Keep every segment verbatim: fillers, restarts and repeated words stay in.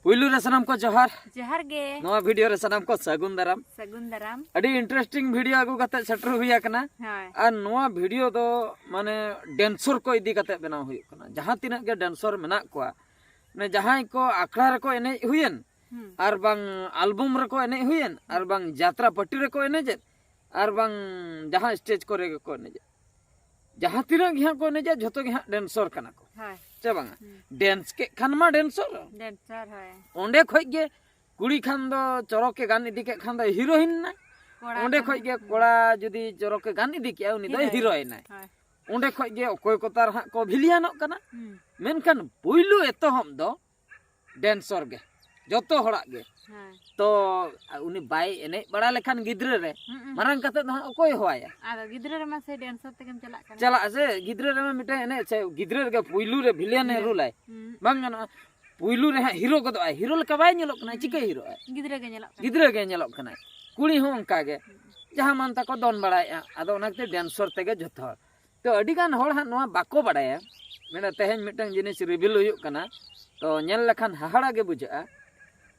ᱯᱩᱭᱞᱩ ᱨᱮ ᱥᱟᱱᱟᱢ ᱠᱚ ᱡᱚᱦᱟᱨ᱾ ᱡᱚᱦᱟᱨ ᱜᱮ᱾ ᱱᱚᱣᱟ ᱵᱷᱤᱰᱤᱭᱳ ᱨᱮ ᱥᱟᱱᱟᱢ ᱠᱚ ᱥᱟᱹᱜᱩᱱ ᱫᱟᱨᱟᱢ᱾ ᱥᱟᱹᱜᱩᱱ ᱫᱟᱨᱟᱢ᱾ ᱟᱹᱰᱤ ᱤᱱᱴᱟᱨᱮᱥᱴᱤᱝ ᱵᱷᱤᱰᱤᱭᱳ ᱟᱹᱜᱩ ᱠᱟᱛᱮ ᱥᱮᱴᱮᱨ ᱦᱩᱭ ᱟᱠᱟᱱᱟ᱾ ᱦᱳᱭ᱾ ᱟᱨ ᱱᱚᱣᱟ ᱵᱷᱤᱰᱤᱭᱳ ᱫᱚ ᱢᱟᱱᱮ ᱰᱮᱱᱥᱚᱨ ᱠᱚ ᱤᱫᱤ ᱠᱟᱛᱮ ᱵᱮᱱᱟᱣ ᱦᱩᱭᱩᱜ ᱠᱟᱱᱟ᱾ ᱡᱟᱦᱟᱸ ᱛᱤᱱᱟᱹᱜ ᱜᱮ ᱰᱮᱱᱥᱚᱨ ᱢᱮᱱᱟᱜ ᱠᱚᱣᱟ, ᱢᱟᱱᱮ ᱡᱟᱦᱟᱸᱭ ᱠᱚ ᱟᱠᱷᱲᱟ ᱨᱮᱠᱚ ᱮᱱᱮᱡ ᱦᱩᱭᱮᱱ, ᱦᱩᱸ᱾ ᱟᱨ ᱵᱟᱝ ᱟᱞᱵᱚᱢ ᱨᱮᱠᱚ ᱮᱱᱮᱡ ᱦᱩᱭᱮᱱ, ᱟᱨ ᱵᱟᱝ ᱡᱟᱛᱨᱟ ᱯᱟᱨᱴᱤ ᱨᱮᱠᱚ ᱮᱱᱮᱡᱮᱫ, ᱟᱨ ᱵᱟᱝ ᱡᱟᱦᱟᱸ ᱥᱴᱮᱡᱽ ᱠᱚᱨᱮ ᱜᱮᱠᱚ ᱮᱱᱮᱡᱮᱫ, ᱡᱟᱦᱟᱸ ᱛᱤᱱᱟᱹᱜ ᱜᱮ ᱦᱟᱸᱜ ᱠᱚ ᱮᱱᱮᱡᱟ, ᱡᱷᱚᱛᱚ ᱜᱮ ᱦᱟᱸᱜ ᱰᱮᱱᱥᱚᱨ ᱠᱟᱱᱟ ᱠᱚ, ᱦᱳᱭ᱾ ᱥᱮ ᱵᱟᱝᱟ? ᱦᱩᱸ᱾ ᱰᱮᱱᱥ ᱠᱮᱫ ᱠᱷᱟᱱ ᱢᱟ ᱰᱮᱱᱥᱚᱨ᱾ ᱰᱮᱱᱥᱟᱨ, ᱦᱳᱭ᱾ ᱚᱸᱰᱮ ᱠᱷᱚᱡ ᱜᱮ ᱠᱩᱲᱤ ᱠᱷᱟᱱ ᱫᱚ ᱪᱚᱨᱚᱠ ᱮ ᱜᱟᱱ ᱤᱫᱤ ᱠᱮᱫ ᱠᱷᱟᱱ ᱫᱚ ᱦᱤᱨᱳᱭᱤᱱ ᱱᱟᱭ᱾ ᱠᱚᱲᱟ ᱚᱸᱰᱮ ᱠᱷᱟᱱ ᱠᱷᱚᱡ ᱜᱮ ᱦᱩᱸ᱾ ᱠᱚᱲᱟ ᱡᱩᱫᱤ ᱪᱚᱨᱚᱠ ᱮ ᱜᱟᱱ ᱤᱫᱤ ᱠᱮᱜᱼᱟ, ᱩᱱᱤ ᱫᱚᱭ ᱦᱤᱨᱳᱭᱤᱱ᱾ ᱦᱤᱨᱳᱭᱤᱱᱟᱭ᱾ ᱦᱳᱭ᱾ ᱚᱸᱰᱮ ᱠᱷᱚᱡ ᱜᱮ ᱚᱠᱚᱭ ᱠᱚ ᱛᱟᱨ ᱦᱟᱸᱜ ᱠᱚ ᱵᱷᱤᱞᱤᱭᱟᱱᱚᱜ ᱠᱟᱱᱟ᱾ ᱦᱩᱸ᱾ ᱢᱮᱱᱠᱷᱟᱱ ᱯᱩᱭᱞᱩ ᱮᱛᱚᱦᱚᱵ ᱫᱚ ᱰᱮᱱᱥᱚᱨ ᱜᱮ, ᱡᱚᱛᱚ ᱦᱚᱲᱟᱜ ᱜᱮ᱾ ᱦᱳᱭ᱾ ᱛᱚ ᱩᱱᱤ ᱵᱟᱭ ᱮᱱᱮᱡ ᱵᱟᱲᱟ ᱞᱮᱠᱷᱟᱱ ᱜᱤᱫᱽᱨᱟᱹ ᱨᱮ, ᱦᱩᱸ, ᱦᱩᱸ᱾ ᱢᱟᱨᱟᱝ ᱠᱟᱛᱮ ᱫᱚ ᱦᱟᱸᱜ ᱚᱠᱚᱭ ᱦᱚᱦᱚᱣᱟᱭᱟ? ᱟᱫᱚ ᱜᱤᱫᱽᱨᱟᱹ ᱨᱮᱢᱟ ᱥᱮ ᱰᱮᱱᱥᱚᱨ ᱛᱮᱜᱮᱢ ᱪᱟᱞᱟᱜ ᱠᱟᱱᱟ᱾ ᱪᱟᱞᱟᱜ ᱥᱮ ᱜᱤᱫᱽᱨᱟᱹ ᱨᱮᱢᱟ ᱢᱤᱫᱴᱮᱱ ᱮᱱᱮᱡ ᱥᱮ ᱜᱤᱫᱽᱨᱟᱹ ᱨᱮᱜᱮ ᱯᱩᱭᱞᱩ ᱨᱮ ᱵᱷᱤᱞᱤᱭᱟᱱ ᱮ ᱦᱩᱸ᱾ ᱨᱩᱞᱟᱭ᱾ ᱦᱩᱸ᱾ ᱵᱟᱝ ᱜᱟᱱᱚᱜᱼᱟ᱾ ᱯᱩᱭᱞᱩ ᱨᱮ ᱦᱟᱸᱜ ᱦᱤᱨᱳ ᱜᱚᱫᱚᱜᱼᱟᱭ, ᱦᱤᱨᱳ ᱞᱮᱠᱟ ᱵᱟᱭ ᱧᱮᱞᱚᱜ ᱠᱟᱱᱟ, ᱪᱤᱠᱟᱹᱭ ᱦᱤᱨᱳᱜᱼᱟᱭ? ᱜᱤᱫᱽᱨᱟᱹ ᱜᱮ ᱧᱮᱞᱚᱜ ᱠᱟᱱᱟ᱾ ᱜᱤᱫᱽᱨᱟᱹ ᱜᱮ ᱧᱮᱞᱚᱜ ᱠᱟᱱᱟᱭ᱾ ᱠᱩᱲᱤ ᱦᱚᱸ ᱚᱱᱠᱟ ᱜᱮ, ᱡᱟᱦᱟᱸ ᱢᱟᱱ ᱛᱟᱠᱚ ᱫᱚᱱ ᱵᱟᱲᱟᱭᱮᱫᱼᱟ, ᱟᱫᱚ ᱚᱱᱟ ᱠᱷᱟᱹᱛᱤᱨ ᱰᱮᱱᱥᱚᱨ ᱛᱮᱜᱮ ᱡᱚᱛᱚ ᱦᱚᱲ᱾ ᱛᱚ ᱟᱹᱰᱤ ᱜᱟᱱ ᱦᱚᱲ ᱦᱟᱸᱜ ᱱᱚᱣᱟ ᱵᱟᱠᱚ ᱵᱟᱲᱟᱭᱟ᱾ ᱢᱮᱱᱟ ᱛᱮᱦᱮᱧ ᱢᱤᱫᱴᱟᱝ ᱡᱤᱱᱤᱥ ᱨᱤᱵᱷᱤᱞ ᱦᱩᱭᱩᱜ ᱠᱟᱱᱟ, ᱛᱚ ᱧᱮᱞ ᱞᱮᱠᱷᱟᱱ ᱦᱟᱦᱟᱲᱟ ᱜᱮ ᱵᱩᱡᱷᱟᱹᱜᱼᱟ᱾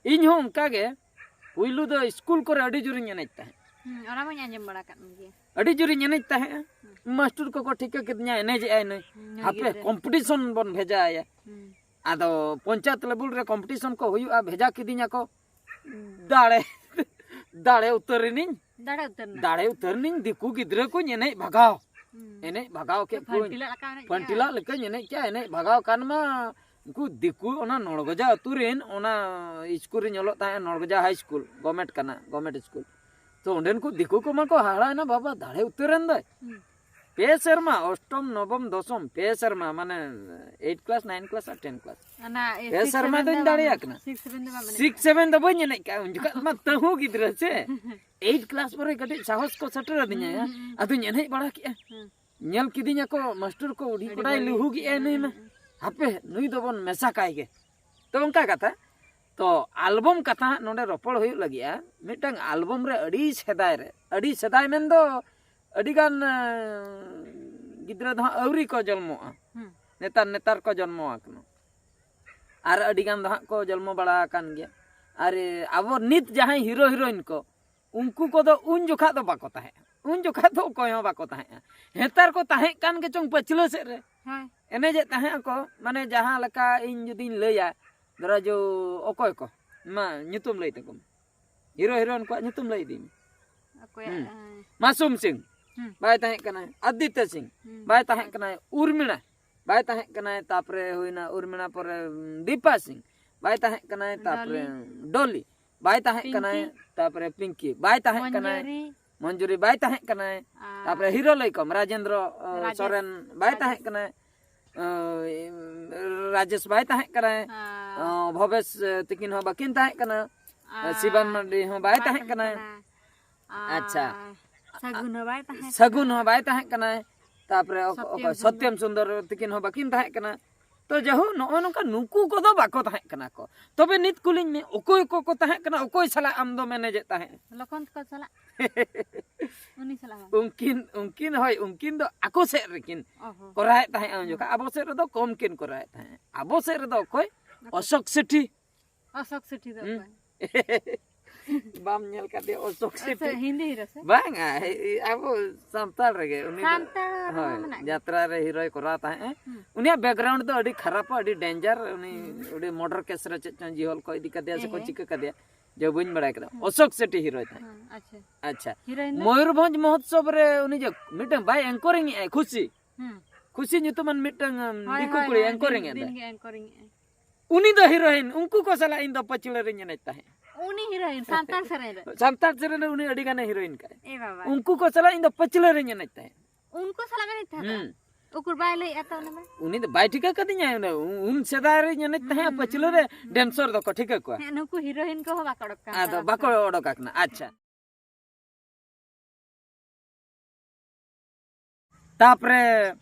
ᱤᱧ ᱦᱚᱸ ᱚᱱᱠᱟ ᱜᱮ ᱯᱩᱭᱞᱩ ᱫᱚ ᱥᱠᱩᱞ ᱠᱚᱨᱮ ᱟᱹᱰᱤ ᱡᱳᱨᱤᱧ ᱮᱱᱮᱡ ᱛᱟᱦᱮᱸᱫ᱾ ᱦᱩᱸ, ᱚᱱᱟ ᱢᱟᱧ ᱟᱸᱡᱚᱢ ᱵᱟᱲᱟ ᱠᱟᱫ ᱜᱮ᱾ ᱟᱹᱰᱤ ᱡᱳᱨᱤᱧ ᱮᱱᱮᱡ ᱛᱟᱦᱮᱸᱫ᱾ ᱦᱩᱸ᱾ ᱢᱟᱥᱴᱟᱨ ᱠᱚᱠᱚ ᱴᱷᱤᱠᱟᱹ ᱠᱤᱫᱤᱧᱟ, ᱮᱱᱮᱡᱮᱜᱼᱟᱭ ᱱᱩᱭ, ᱦᱩᱸ, ᱱᱩᱭ ᱦᱟᱯᱮ ᱜᱤᱫᱽᱨᱟᱹ᱾ ᱠᱚᱢᱯᱤᱴᱤᱥᱚᱱ ᱵᱚᱱ ᱵᱷᱮᱡᱟᱭᱟ᱾ ᱦᱩᱸ᱾ ᱟᱫᱚ ᱯᱚᱧᱪᱟᱭᱮᱛ ᱞᱮᱵᱮᱞ ᱨᱮ ᱠᱚᱢᱯᱤᱴᱤᱥᱚᱱ ᱠᱚ ᱦᱩᱭᱩᱜᱼᱟ, ᱵᱷᱮᱡᱟ ᱠᱤᱫᱤᱧᱟ ᱠᱚ᱾ ᱫᱟᱲᱮ, ᱫᱟᱲᱮ ᱩᱛᱟᱹᱨ ᱮᱱᱤᱧ᱾ ᱫᱟᱲᱮ ᱩᱛᱟᱹᱨ ᱱᱟ᱾ ᱫᱟᱲᱮ ᱩᱛᱟᱹᱨ ᱮᱱᱤᱧ, ᱫᱤᱠᱩ ᱜᱤᱫᱽᱨᱟᱹ ᱠᱚᱧ ᱮᱱᱮᱡ ᱵᱷᱟᱜᱟᱣ᱾ ᱦᱩᱸ᱾ ᱮᱱᱮᱡ ᱵᱷᱟᱜᱟᱣ ᱠᱮᱫ ᱠᱚᱣᱟᱹᱧ᱾ ᱯᱷᱟᱱᱴᱤᱞᱟᱜ ᱞᱮᱠᱟ ᱮᱱᱮᱡ ᱯᱷᱟᱱᱴᱤᱞᱟᱜ ᱞᱮᱠᱟᱧ ᱮᱱᱮᱡ ᱠᱮᱜᱼᱟ, ᱮᱱᱮᱡ ᱵᱷᱟᱜᱟᱣ ᱠᱟᱱ ᱢᱟ᱾ ᱩᱱᱠᱩ ᱫᱤᱠᱩ ᱚᱱᱟ ᱱᱚᱲᱜᱚᱡᱟ ᱟᱹᱛᱩ ᱨᱮᱱ, ᱚᱱᱟ ᱥᱠᱩᱞ ᱨᱤᱧ ᱚᱞᱚᱜ ᱛᱟᱦᱮᱸᱫ, ᱱᱚᱲᱜᱚᱡᱟ ᱦᱟᱭ ᱥᱠᱩᱞ, ᱜᱚᱵᱷᱢᱮᱱᱴ ᱠᱟᱱᱟ, ᱜᱚᱵᱷᱢᱮᱱᱴ ᱥᱠᱩᱞ᱾ ᱛᱚ ᱚᱸᱰᱮᱱ ᱠᱚ ᱫᱤᱠᱩ ᱠᱚᱢᱟ ᱠᱚ ᱦᱟᱦᱟᱲᱟᱭᱮᱱᱟ, "ᱵᱟᱵᱟ, ᱫᱟᱲᱮ ᱩᱛᱟᱹᱨᱮᱱ ᱫᱚᱭ!" ᱦᱩᱸ᱾ ᱯᱮ ᱥᱮᱨᱢᱟ, ᱚᱥᱴᱚᱢ, ᱱᱚᱵᱚᱢ, ᱫᱚᱥᱚᱢ, ᱯᱮ ᱥᱮᱨᱢᱟ, ᱢᱟᱱᱮ ᱮᱭᱤᱴ ᱠᱞᱟᱥ, ᱱᱟᱭᱤᱱ ᱠᱞᱟᱥ ᱟᱨ ᱴᱮᱱ ᱠᱞᱟᱥ᱾ ᱚᱱᱟ, ᱮ, ᱯᱮ ᱥᱤᱠᱥ ᱥᱮᱨᱢᱟ ᱥᱮᱵᱷᱮᱱ ᱫᱚᱧ ᱫᱚ ᱫᱟᱲᱮᱭᱟᱜ ᱵᱟᱢ ᱠᱟᱱᱟ᱾ ᱮᱱᱮᱡ-, ᱥᱤᱠᱥ ᱥᱮᱵᱷᱮᱱ ᱫᱚ ᱵᱟᱢ ᱮᱱᱮᱡ ᱥᱤᱠᱥ ᱠᱟᱜᱼᱟ? ᱥᱮᱵᱷᱮᱱ ᱫᱚ ᱵᱟᱹᱧ ᱮᱱᱮᱡ ᱠᱟᱜᱼᱟ, ᱩᱱ ᱡᱚᱠᱷᱟᱡ ᱢᱟ ᱛᱟᱹᱦᱩ ᱜᱤᱫᱽᱨᱟᱹ ᱥᱮ᱾ ᱮᱭᱤᱴ ᱠᱞᱟᱥ ᱯᱚᱨᱮ ᱠᱟᱹᱴᱤᱡ ᱥᱟᱦᱚᱥ ᱠᱚ ᱥᱮᱴᱮᱨ ᱟᱹᱫᱤᱧᱟ᱾ ᱦᱩᱸ, ᱦᱩᱸ, ᱦᱩᱸ᱾ ᱟᱫᱚᱧ ᱮᱱᱮᱡ ᱵᱟᱲᱟ ᱠᱮᱜᱼᱟ᱾ ᱦᱩᱸ᱾ ᱧᱮᱞ ᱠᱤᱫᱤᱧᱟ ᱠᱚ ᱢᱟᱥᱴᱟᱨ ᱠᱚ, "ᱩᱰᱤ ᱠᱚᱲᱟᱭ ᱞᱩᱦᱩ ᱠᱮᱜᱼᱟᱭ ᱱᱩᱭ ᱢᱟ, ᱦᱟᱯᱮ ᱱᱩᱭ ᱫᱚᱵᱚᱱ ᱢᱮᱥᱟ ᱠᱟᱭ ᱜᱮ᱾" ᱛᱚ ᱚᱱᱠᱟ ᱠᱟᱛᱷᱟ᱾ ᱛᱚ ᱟᱞᱵᱚᱢ ᱠᱟᱛᱷᱟ ᱦᱟᱸᱜ ᱱᱚᱰᱮ ᱨᱚᱯᱚᱲ ᱦᱩᱭᱩᱜ ᱞᱟᱹᱜᱤᱫᱼᱟ᱾ ᱢᱤᱫᱴᱟᱝ ᱟᱞᱵᱚᱢ ᱨᱮ ᱟᱹᱰᱤ ᱥᱮᱫᱟᱭ ᱨᱮ, ᱟᱹᱰᱤ ᱥᱮᱫᱟᱭ ᱢᱮᱱᱫᱚ ᱟᱹᱰᱤ ᱜᱟᱱ, ᱮᱸ, ᱜᱤᱫᱽᱨᱟᱹ ᱫᱚ ᱦᱟᱸᱜ ᱟᱹᱣᱨᱤ ᱠᱚ ᱡᱚᱱᱢᱚᱜᱼᱟ᱾ ᱦᱩᱸ᱾ ᱱᱮᱛᱟᱨ, ᱱᱮᱛᱟᱨ ᱠᱚ ᱡᱚᱱᱢᱚ ᱟᱠᱟᱱᱟ᱾ ᱟᱨ ᱟᱹᱰᱤ ᱜᱟᱱ ᱫᱚ ᱦᱟᱸᱜ ᱠᱚ ᱡᱚᱱᱢᱚ ᱵᱟᱲᱟ ᱟᱠᱟᱱ ᱜᱮᱭᱟ᱾ ᱟᱨ ᱟᱵᱚ ᱱᱤᱛ ᱡᱟᱦᱟᱸᱭ ᱦᱤᱨᱳ ᱦᱤᱨᱳᱭᱤᱱ ᱠᱚ, ᱩᱱᱠᱩ ᱠᱚᱫᱚ ᱩᱱ ᱡᱚᱠᱷᱟᱜ ᱫᱚ ᱵᱟᱠᱚ ᱛᱟᱦᱮᱸᱜᱼᱟ, ᱩᱱ ᱡᱚᱠᱷᱟᱜ ᱫᱚ ᱚᱠᱚᱭ ᱦᱚᱸ ᱵᱟᱠᱚ ᱛᱟᱦᱮᱸᱜᱼᱟ᱾ ᱱᱮᱛᱟᱨ ᱠᱚ ᱛᱟᱦᱮᱸ ᱠᱟᱱ ᱜᱮᱪᱚᱝ ᱯᱟᱹᱪᱷᱞᱟᱹ ᱥᱮᱫ ᱨᱮ᱾ ᱦᱳᱭ᱾ ᱮᱱᱮᱡᱮᱫ ᱛᱟᱦᱮᱸ ᱟᱠᱚ, ᱢᱟᱱᱮ ᱡᱟᱦᱟᱸ ᱞᱮᱠᱟ ᱤᱧ ᱡᱩᱫᱤᱧ ᱞᱟᱹᱭᱟ, ᱫᱷᱚᱨᱚ ᱡᱚ ᱚᱠᱚᱭ ᱠᱚ, ᱢᱟ ᱧᱩᱛᱩᱢ ᱞᱟᱹᱭ ᱛᱟᱠᱚ ᱢᱮ, ᱦᱤᱨᱳ ᱦᱤᱨᱳᱭᱤᱱ ᱠᱚᱣᱟᱜ ᱧᱩᱛᱩᱢ ᱞᱟᱹᱭ ᱤᱫᱤ ᱢᱮ᱾ ᱚᱠᱚᱭᱟᱜ, ᱦᱩᱸ᱾ ᱦᱮᱸ᱾ ᱢᱟᱥᱩᱢ ᱥᱤᱝ ᱦᱩᱸ᱾ ᱵᱟᱭ ᱛᱟᱦᱮᱸ ᱠᱟᱱᱟᱭ, ᱟᱫᱤᱛᱭᱚ ᱥᱤᱝ ᱦᱩᱸ᱾ ᱵᱟᱭ ᱛᱟᱦᱮᱸ ᱠᱟᱱᱟᱭ, ᱩᱨᱢᱤᱞᱟ ᱵᱟᱭ ᱛᱟᱦᱮᱸ ᱠᱟᱱᱟᱭ, ᱛᱟᱯᱚᱨᱮ ᱦᱩᱭᱱᱟ ᱩᱨᱢᱤᱞᱟ ᱯᱚᱨᱮ, ᱩᱢ, ᱫᱤᱯᱟ ᱥᱤᱝ ᱵᱟᱭ ᱛᱟᱦᱮᱸ ᱠᱟᱱᱟᱭ, ᱛᱟᱯᱚᱨᱮ ᱰᱚᱞᱤ᱾ ᱰᱚᱞᱤ ᱵᱟᱭ ᱛᱟᱦᱮᱸ ᱯᱤᱝᱠᱤ᱾ ᱠᱟᱱᱟᱭ, ᱛᱟᱯᱚᱨᱮ ᱯᱤᱝᱠᱤ ᱵᱟᱭ ᱛᱟᱦᱮᱸ ᱠᱟᱱᱟᱭ, ᱢᱚᱧᱡᱩᱨᱤ᱾ ᱢᱚᱧᱡᱩᱨᱤ ᱵᱟᱭ ᱛᱟᱦᱮᱸ ᱠᱟᱱᱟᱭ, ᱟᱨ ᱛᱟᱯᱚᱨᱮ ᱦᱤᱨᱳ ᱞᱟᱹᱭ ᱠᱚᱢ ᱨᱟᱡᱮᱱᱫᱨᱚ, ᱚ, ᱨᱟᱡᱮᱥ᱾ ᱥᱚᱨᱮᱱ ᱵᱟᱭ ᱨᱟᱡᱮᱥ᱾ ᱛᱟᱦᱮᱸ ᱠᱟᱱᱟᱭ, ᱚ, ᱨᱟᱡᱮᱥ ᱵᱟᱭ ᱛᱟᱦᱮᱸ ᱠᱟᱱᱟᱭ, ᱟᱨ ᱚ, ᱵᱷᱚᱵᱮᱥ, ᱮ, ᱛᱤᱠᱤᱱ ᱦᱚᱸ ᱵᱟᱹᱠᱤᱱ ᱛᱟᱦᱮᱸ ᱠᱟᱱᱟ, ᱟᱨ ᱥᱤᱵᱟᱱ ᱢᱟᱨᱰᱤ ᱦᱚᱸ ᱵᱟᱭ ᱵᱟᱭ ᱛᱟᱦᱮᱸ ᱛᱟᱦᱮᱸ ᱠᱟᱱᱟᱭ᱾ ᱠᱟᱱᱟ᱾ ᱟᱪᱪᱷᱟ᱾ ᱟᱨ ᱥᱟᱹᱜᱩᱱ ᱦᱚᱸ ᱵᱟᱭ ᱛᱟᱦᱮᱸ ᱥᱟᱹᱜᱩᱱ ᱠᱟᱱᱟ᱾ ᱦᱚᱸ ᱵᱟᱭ ᱛᱟᱦᱮᱸ ᱠᱟᱱᱟᱭ, ᱛᱟᱯᱚᱨᱮ ᱚᱠ-, ᱥᱚᱛᱭᱚᱢ ᱚᱠᱚᱭ ᱥᱩᱱᱫᱚᱨ᱾ ᱥᱚᱛᱭᱚᱢ ᱥᱩᱱᱫᱚᱨ ᱛᱤᱠᱤᱱ ᱦᱚᱸ ᱵᱟᱹᱠᱤᱱ ᱛᱟᱦᱮᱸ ᱠᱟᱱᱟ᱾ ᱛᱚ ᱡᱟᱭᱦᱳᱠ, ᱱᱚᱜᱼᱚ ᱱᱚᱝᱠᱟ ᱱᱩᱠᱩ ᱠᱚᱫᱚ ᱵᱟᱠᱚ ᱛᱟᱦᱮᱸ ᱠᱟᱱᱟ ᱠᱚ᱾ ᱛᱚᱵᱮ ᱱᱤᱛ ᱠᱩᱞᱤᱧ ᱢᱮ, ᱚᱠᱚᱭ ᱠᱚᱠᱚ ᱛᱟᱦᱮᱸ ᱠᱟᱱᱟ, ᱚᱠᱚᱭ ᱥᱟᱞᱟᱜ ᱟᱢ ᱫᱚᱢ ᱮᱱᱮᱡᱮᱫ ᱛᱟᱦᱮᱸᱫ? ᱞᱚᱠᱷᱚᱱ ᱛᱟᱠᱚ ᱥᱟᱞᱟᱜ᱾ ᱩᱱᱤ ᱥᱟᱞᱟᱜ ᱦᱚᱸ᱾ ᱩᱱᱠᱤᱱ, ᱩᱱᱠᱤᱱ, ᱦᱳᱭ, ᱩᱱᱠᱤᱱ ᱫᱚ ᱟᱠᱚ ᱥᱮᱫ ᱨᱮᱠᱤᱱ ᱚ ᱦᱚᱸ᱾ ᱠᱚᱨᱟᱣᱮᱫ ᱛᱟᱦᱮᱸᱫ ᱩᱱ ᱦᱩᱸ᱾ ᱡᱚᱠᱷᱚᱱ᱾ ᱟᱵᱚ ᱥᱮᱫ ᱨᱮᱫᱚ ᱠᱚᱢ ᱠᱤᱱ ᱠᱚᱨᱟᱣᱮᱫ ᱛᱟᱦᱮᱸᱫ᱾ ᱟᱵᱚ ᱥᱮᱫ ᱨᱮᱫᱚ ᱚᱠᱚᱭ? ᱚᱠᱚᱭ? ᱚᱥᱳᱠ ᱥᱮᱴᱷᱤ᱾ ᱚᱥᱳᱠ ᱥᱮᱴᱷᱤ ᱫᱚ ᱦᱩᱸ᱾ ᱚᱠᱚᱭ? ᱵᱟᱢ ᱧᱮᱞ ᱠᱟᱫᱮᱭᱟ ᱚᱥᱳᱠ ᱚ, ᱥᱮᱴᱷᱤ? ᱥᱮ ᱦᱤᱱᱫᱤ ᱦᱤᱨᱳ ᱥᱮ? ᱵᱟᱝᱟ, ᱮ-, ᱮ-, ᱟᱵᱚ ᱥᱟᱱᱛᱟᱲ ᱨᱮᱜᱮ᱾ ᱩᱱᱤ ᱫᱚ, ᱥᱟᱱᱛᱟᱲ ᱨᱮᱦᱚᱸ ᱦᱳᱭ, ᱢᱮᱱᱟᱜ ᱜᱮᱭᱟ᱾ ᱡᱟᱛᱨᱟ ᱨᱮ ᱦᱤᱨᱳᱭ ᱠᱚᱨᱟᱣ ᱛᱟᱦᱮᱸᱫ᱾ ᱦᱩᱸ᱾ ᱩᱱᱤᱭᱟᱜ background ᱫᱚ ᱟᱹᱰᱤ ᱠᱷᱟᱨᱟᱯᱟ, ᱟᱹᱰᱤ danger᱾ ᱩᱱᱤ ᱦᱩᱸ᱾ ᱟᱹᱰᱤ murder case ᱨᱮ ᱪᱮᱫ ᱪᱚᱝ ᱡᱤᱦᱚᱞ ᱠᱚ ᱤᱫᱤ ᱠᱟᱫᱮᱭᱟ ᱥᱮᱠᱚ ᱮᱦᱮ᱾ ᱪᱤᱠᱟᱹ ᱠᱟᱫᱮᱭᱟ, ᱡᱮ ᱵᱟᱹᱧ ᱵᱟᱲᱟᱭ ᱠᱟᱫᱟ᱾ ᱦᱩᱸ᱾ ᱚᱥᱳᱠ ᱥᱮᱴᱷᱤ ᱦᱤᱨᱳᱭ ᱛᱟᱦᱮᱸᱫ᱾ ᱦᱩᱸ, ᱟᱪᱪᱷᱟ᱾ ᱟᱪᱪᱷᱟ᱾ ᱦᱤᱨᱳᱭᱤᱱ ᱫᱚ? ᱢᱚᱭᱩᱨᱵᱷᱚᱸᱡᱽ ᱢᱚᱦᱳᱛᱥᱚᱵ ᱨᱮ ᱩᱱᱤ ᱡᱮ ᱢᱤᱫᱴᱟᱝ ᱵᱟᱭ anchoring ᱮᱫᱼᱟᱭ, ᱠᱷᱩᱥᱤ᱾ ᱦᱩᱸ᱾ ᱠᱷᱩᱥᱤ ᱧᱩᱛᱩᱢᱟᱱ ᱢᱤᱫᱴᱟᱝ, ᱩᱢ, ᱦᱳᱭ, ᱫᱤᱠᱩ ᱦᱳᱭ, ᱠᱩᱲᱤ ᱦᱳᱭ, anchoring ᱫᱤᱱ, ᱮᱫ ᱫᱤᱱ ᱫᱚ᱾ ᱜᱮ anchoring ᱮᱫᱼᱟᱭ᱾ ᱩᱱᱤ ᱫᱚ ᱦᱤᱨᱳᱭᱤᱱ, ᱩᱱᱠᱩ ᱠᱚ ᱥᱟᱞᱟᱜ ᱤᱧ ᱫᱚ ᱯᱟᱹᱪᱷᱞᱟᱹ ᱨᱤᱧ ᱮᱱᱮᱡ ᱛᱟᱦᱮᱸᱫ᱾ ᱩᱱᱤ ᱦᱤᱨᱳᱭᱤᱱ, ᱥᱟᱱᱛᱟᱲ ᱥᱮᱨᱮᱧ ᱨᱮ᱾ ᱥᱟᱱᱛᱟᱲ ᱥᱮᱨᱮᱧ ᱨᱮ ᱩᱱᱤ ᱟᱹᱰᱤ ᱜᱟᱱᱮ ᱦᱤᱨᱳᱭᱤᱱ ᱠᱟᱜᱼᱟᱭ᱾ ᱮ ᱵᱟᱵᱟ᱾ ᱩᱱᱠᱩ ᱠᱚ ᱥᱟᱞᱟᱜ ᱤᱧ ᱫᱚ ᱯᱟᱹᱪᱷᱞᱟᱹ ᱨᱤᱧ ᱮᱱᱮᱡ ᱛᱟᱦᱮᱸᱫ᱾ ᱩᱱᱠᱩ ᱥᱟᱞᱟᱜ ᱮᱱᱮᱡ ᱛᱟᱦᱮᱸᱫ? ᱦᱩᱸ᱾ ᱩᱠᱩᱨ ᱵᱟᱭ ᱞᱟᱹᱭᱮᱫᱼᱟ ᱛᱚ ᱚᱱᱟ ᱢᱟ᱾ ᱩᱱᱤ ᱫᱚ ᱵᱟᱭ ᱴᱷᱤᱠᱟᱹ ᱠᱟᱫᱤᱧᱟ, ᱩᱱᱤ ᱩᱱ ᱥᱮᱫᱟᱭ ᱨᱤᱧ ᱮᱱᱮᱡ ᱛᱟᱦᱮᱸᱫ ᱦᱩᱸ, ᱯᱟᱹᱪᱷᱞᱟᱹ ᱦᱩᱸ, ᱨᱮ, ᱦᱩᱸ᱾ dancer ᱫᱚᱠᱚ ᱴᱷᱤᱠᱟᱹ ᱠᱚᱣᱟ᱾ ᱦᱮᱸ, ᱱᱩᱠᱩ ᱦᱤᱨᱳᱭᱤᱱ ᱠᱚᱦᱚᱸ ᱵᱟᱠᱚ ᱚᱰᱚᱠ ᱠᱟᱱ ᱟᱫᱚ ᱛᱟᱵᱚᱱᱟ᱾ ᱵᱟᱠᱚ ᱚᱰᱚᱠ ᱟᱠᱟᱱᱟ᱾ ᱟᱪᱪᱷᱟ᱾ ᱛᱟᱯᱚᱨᱮ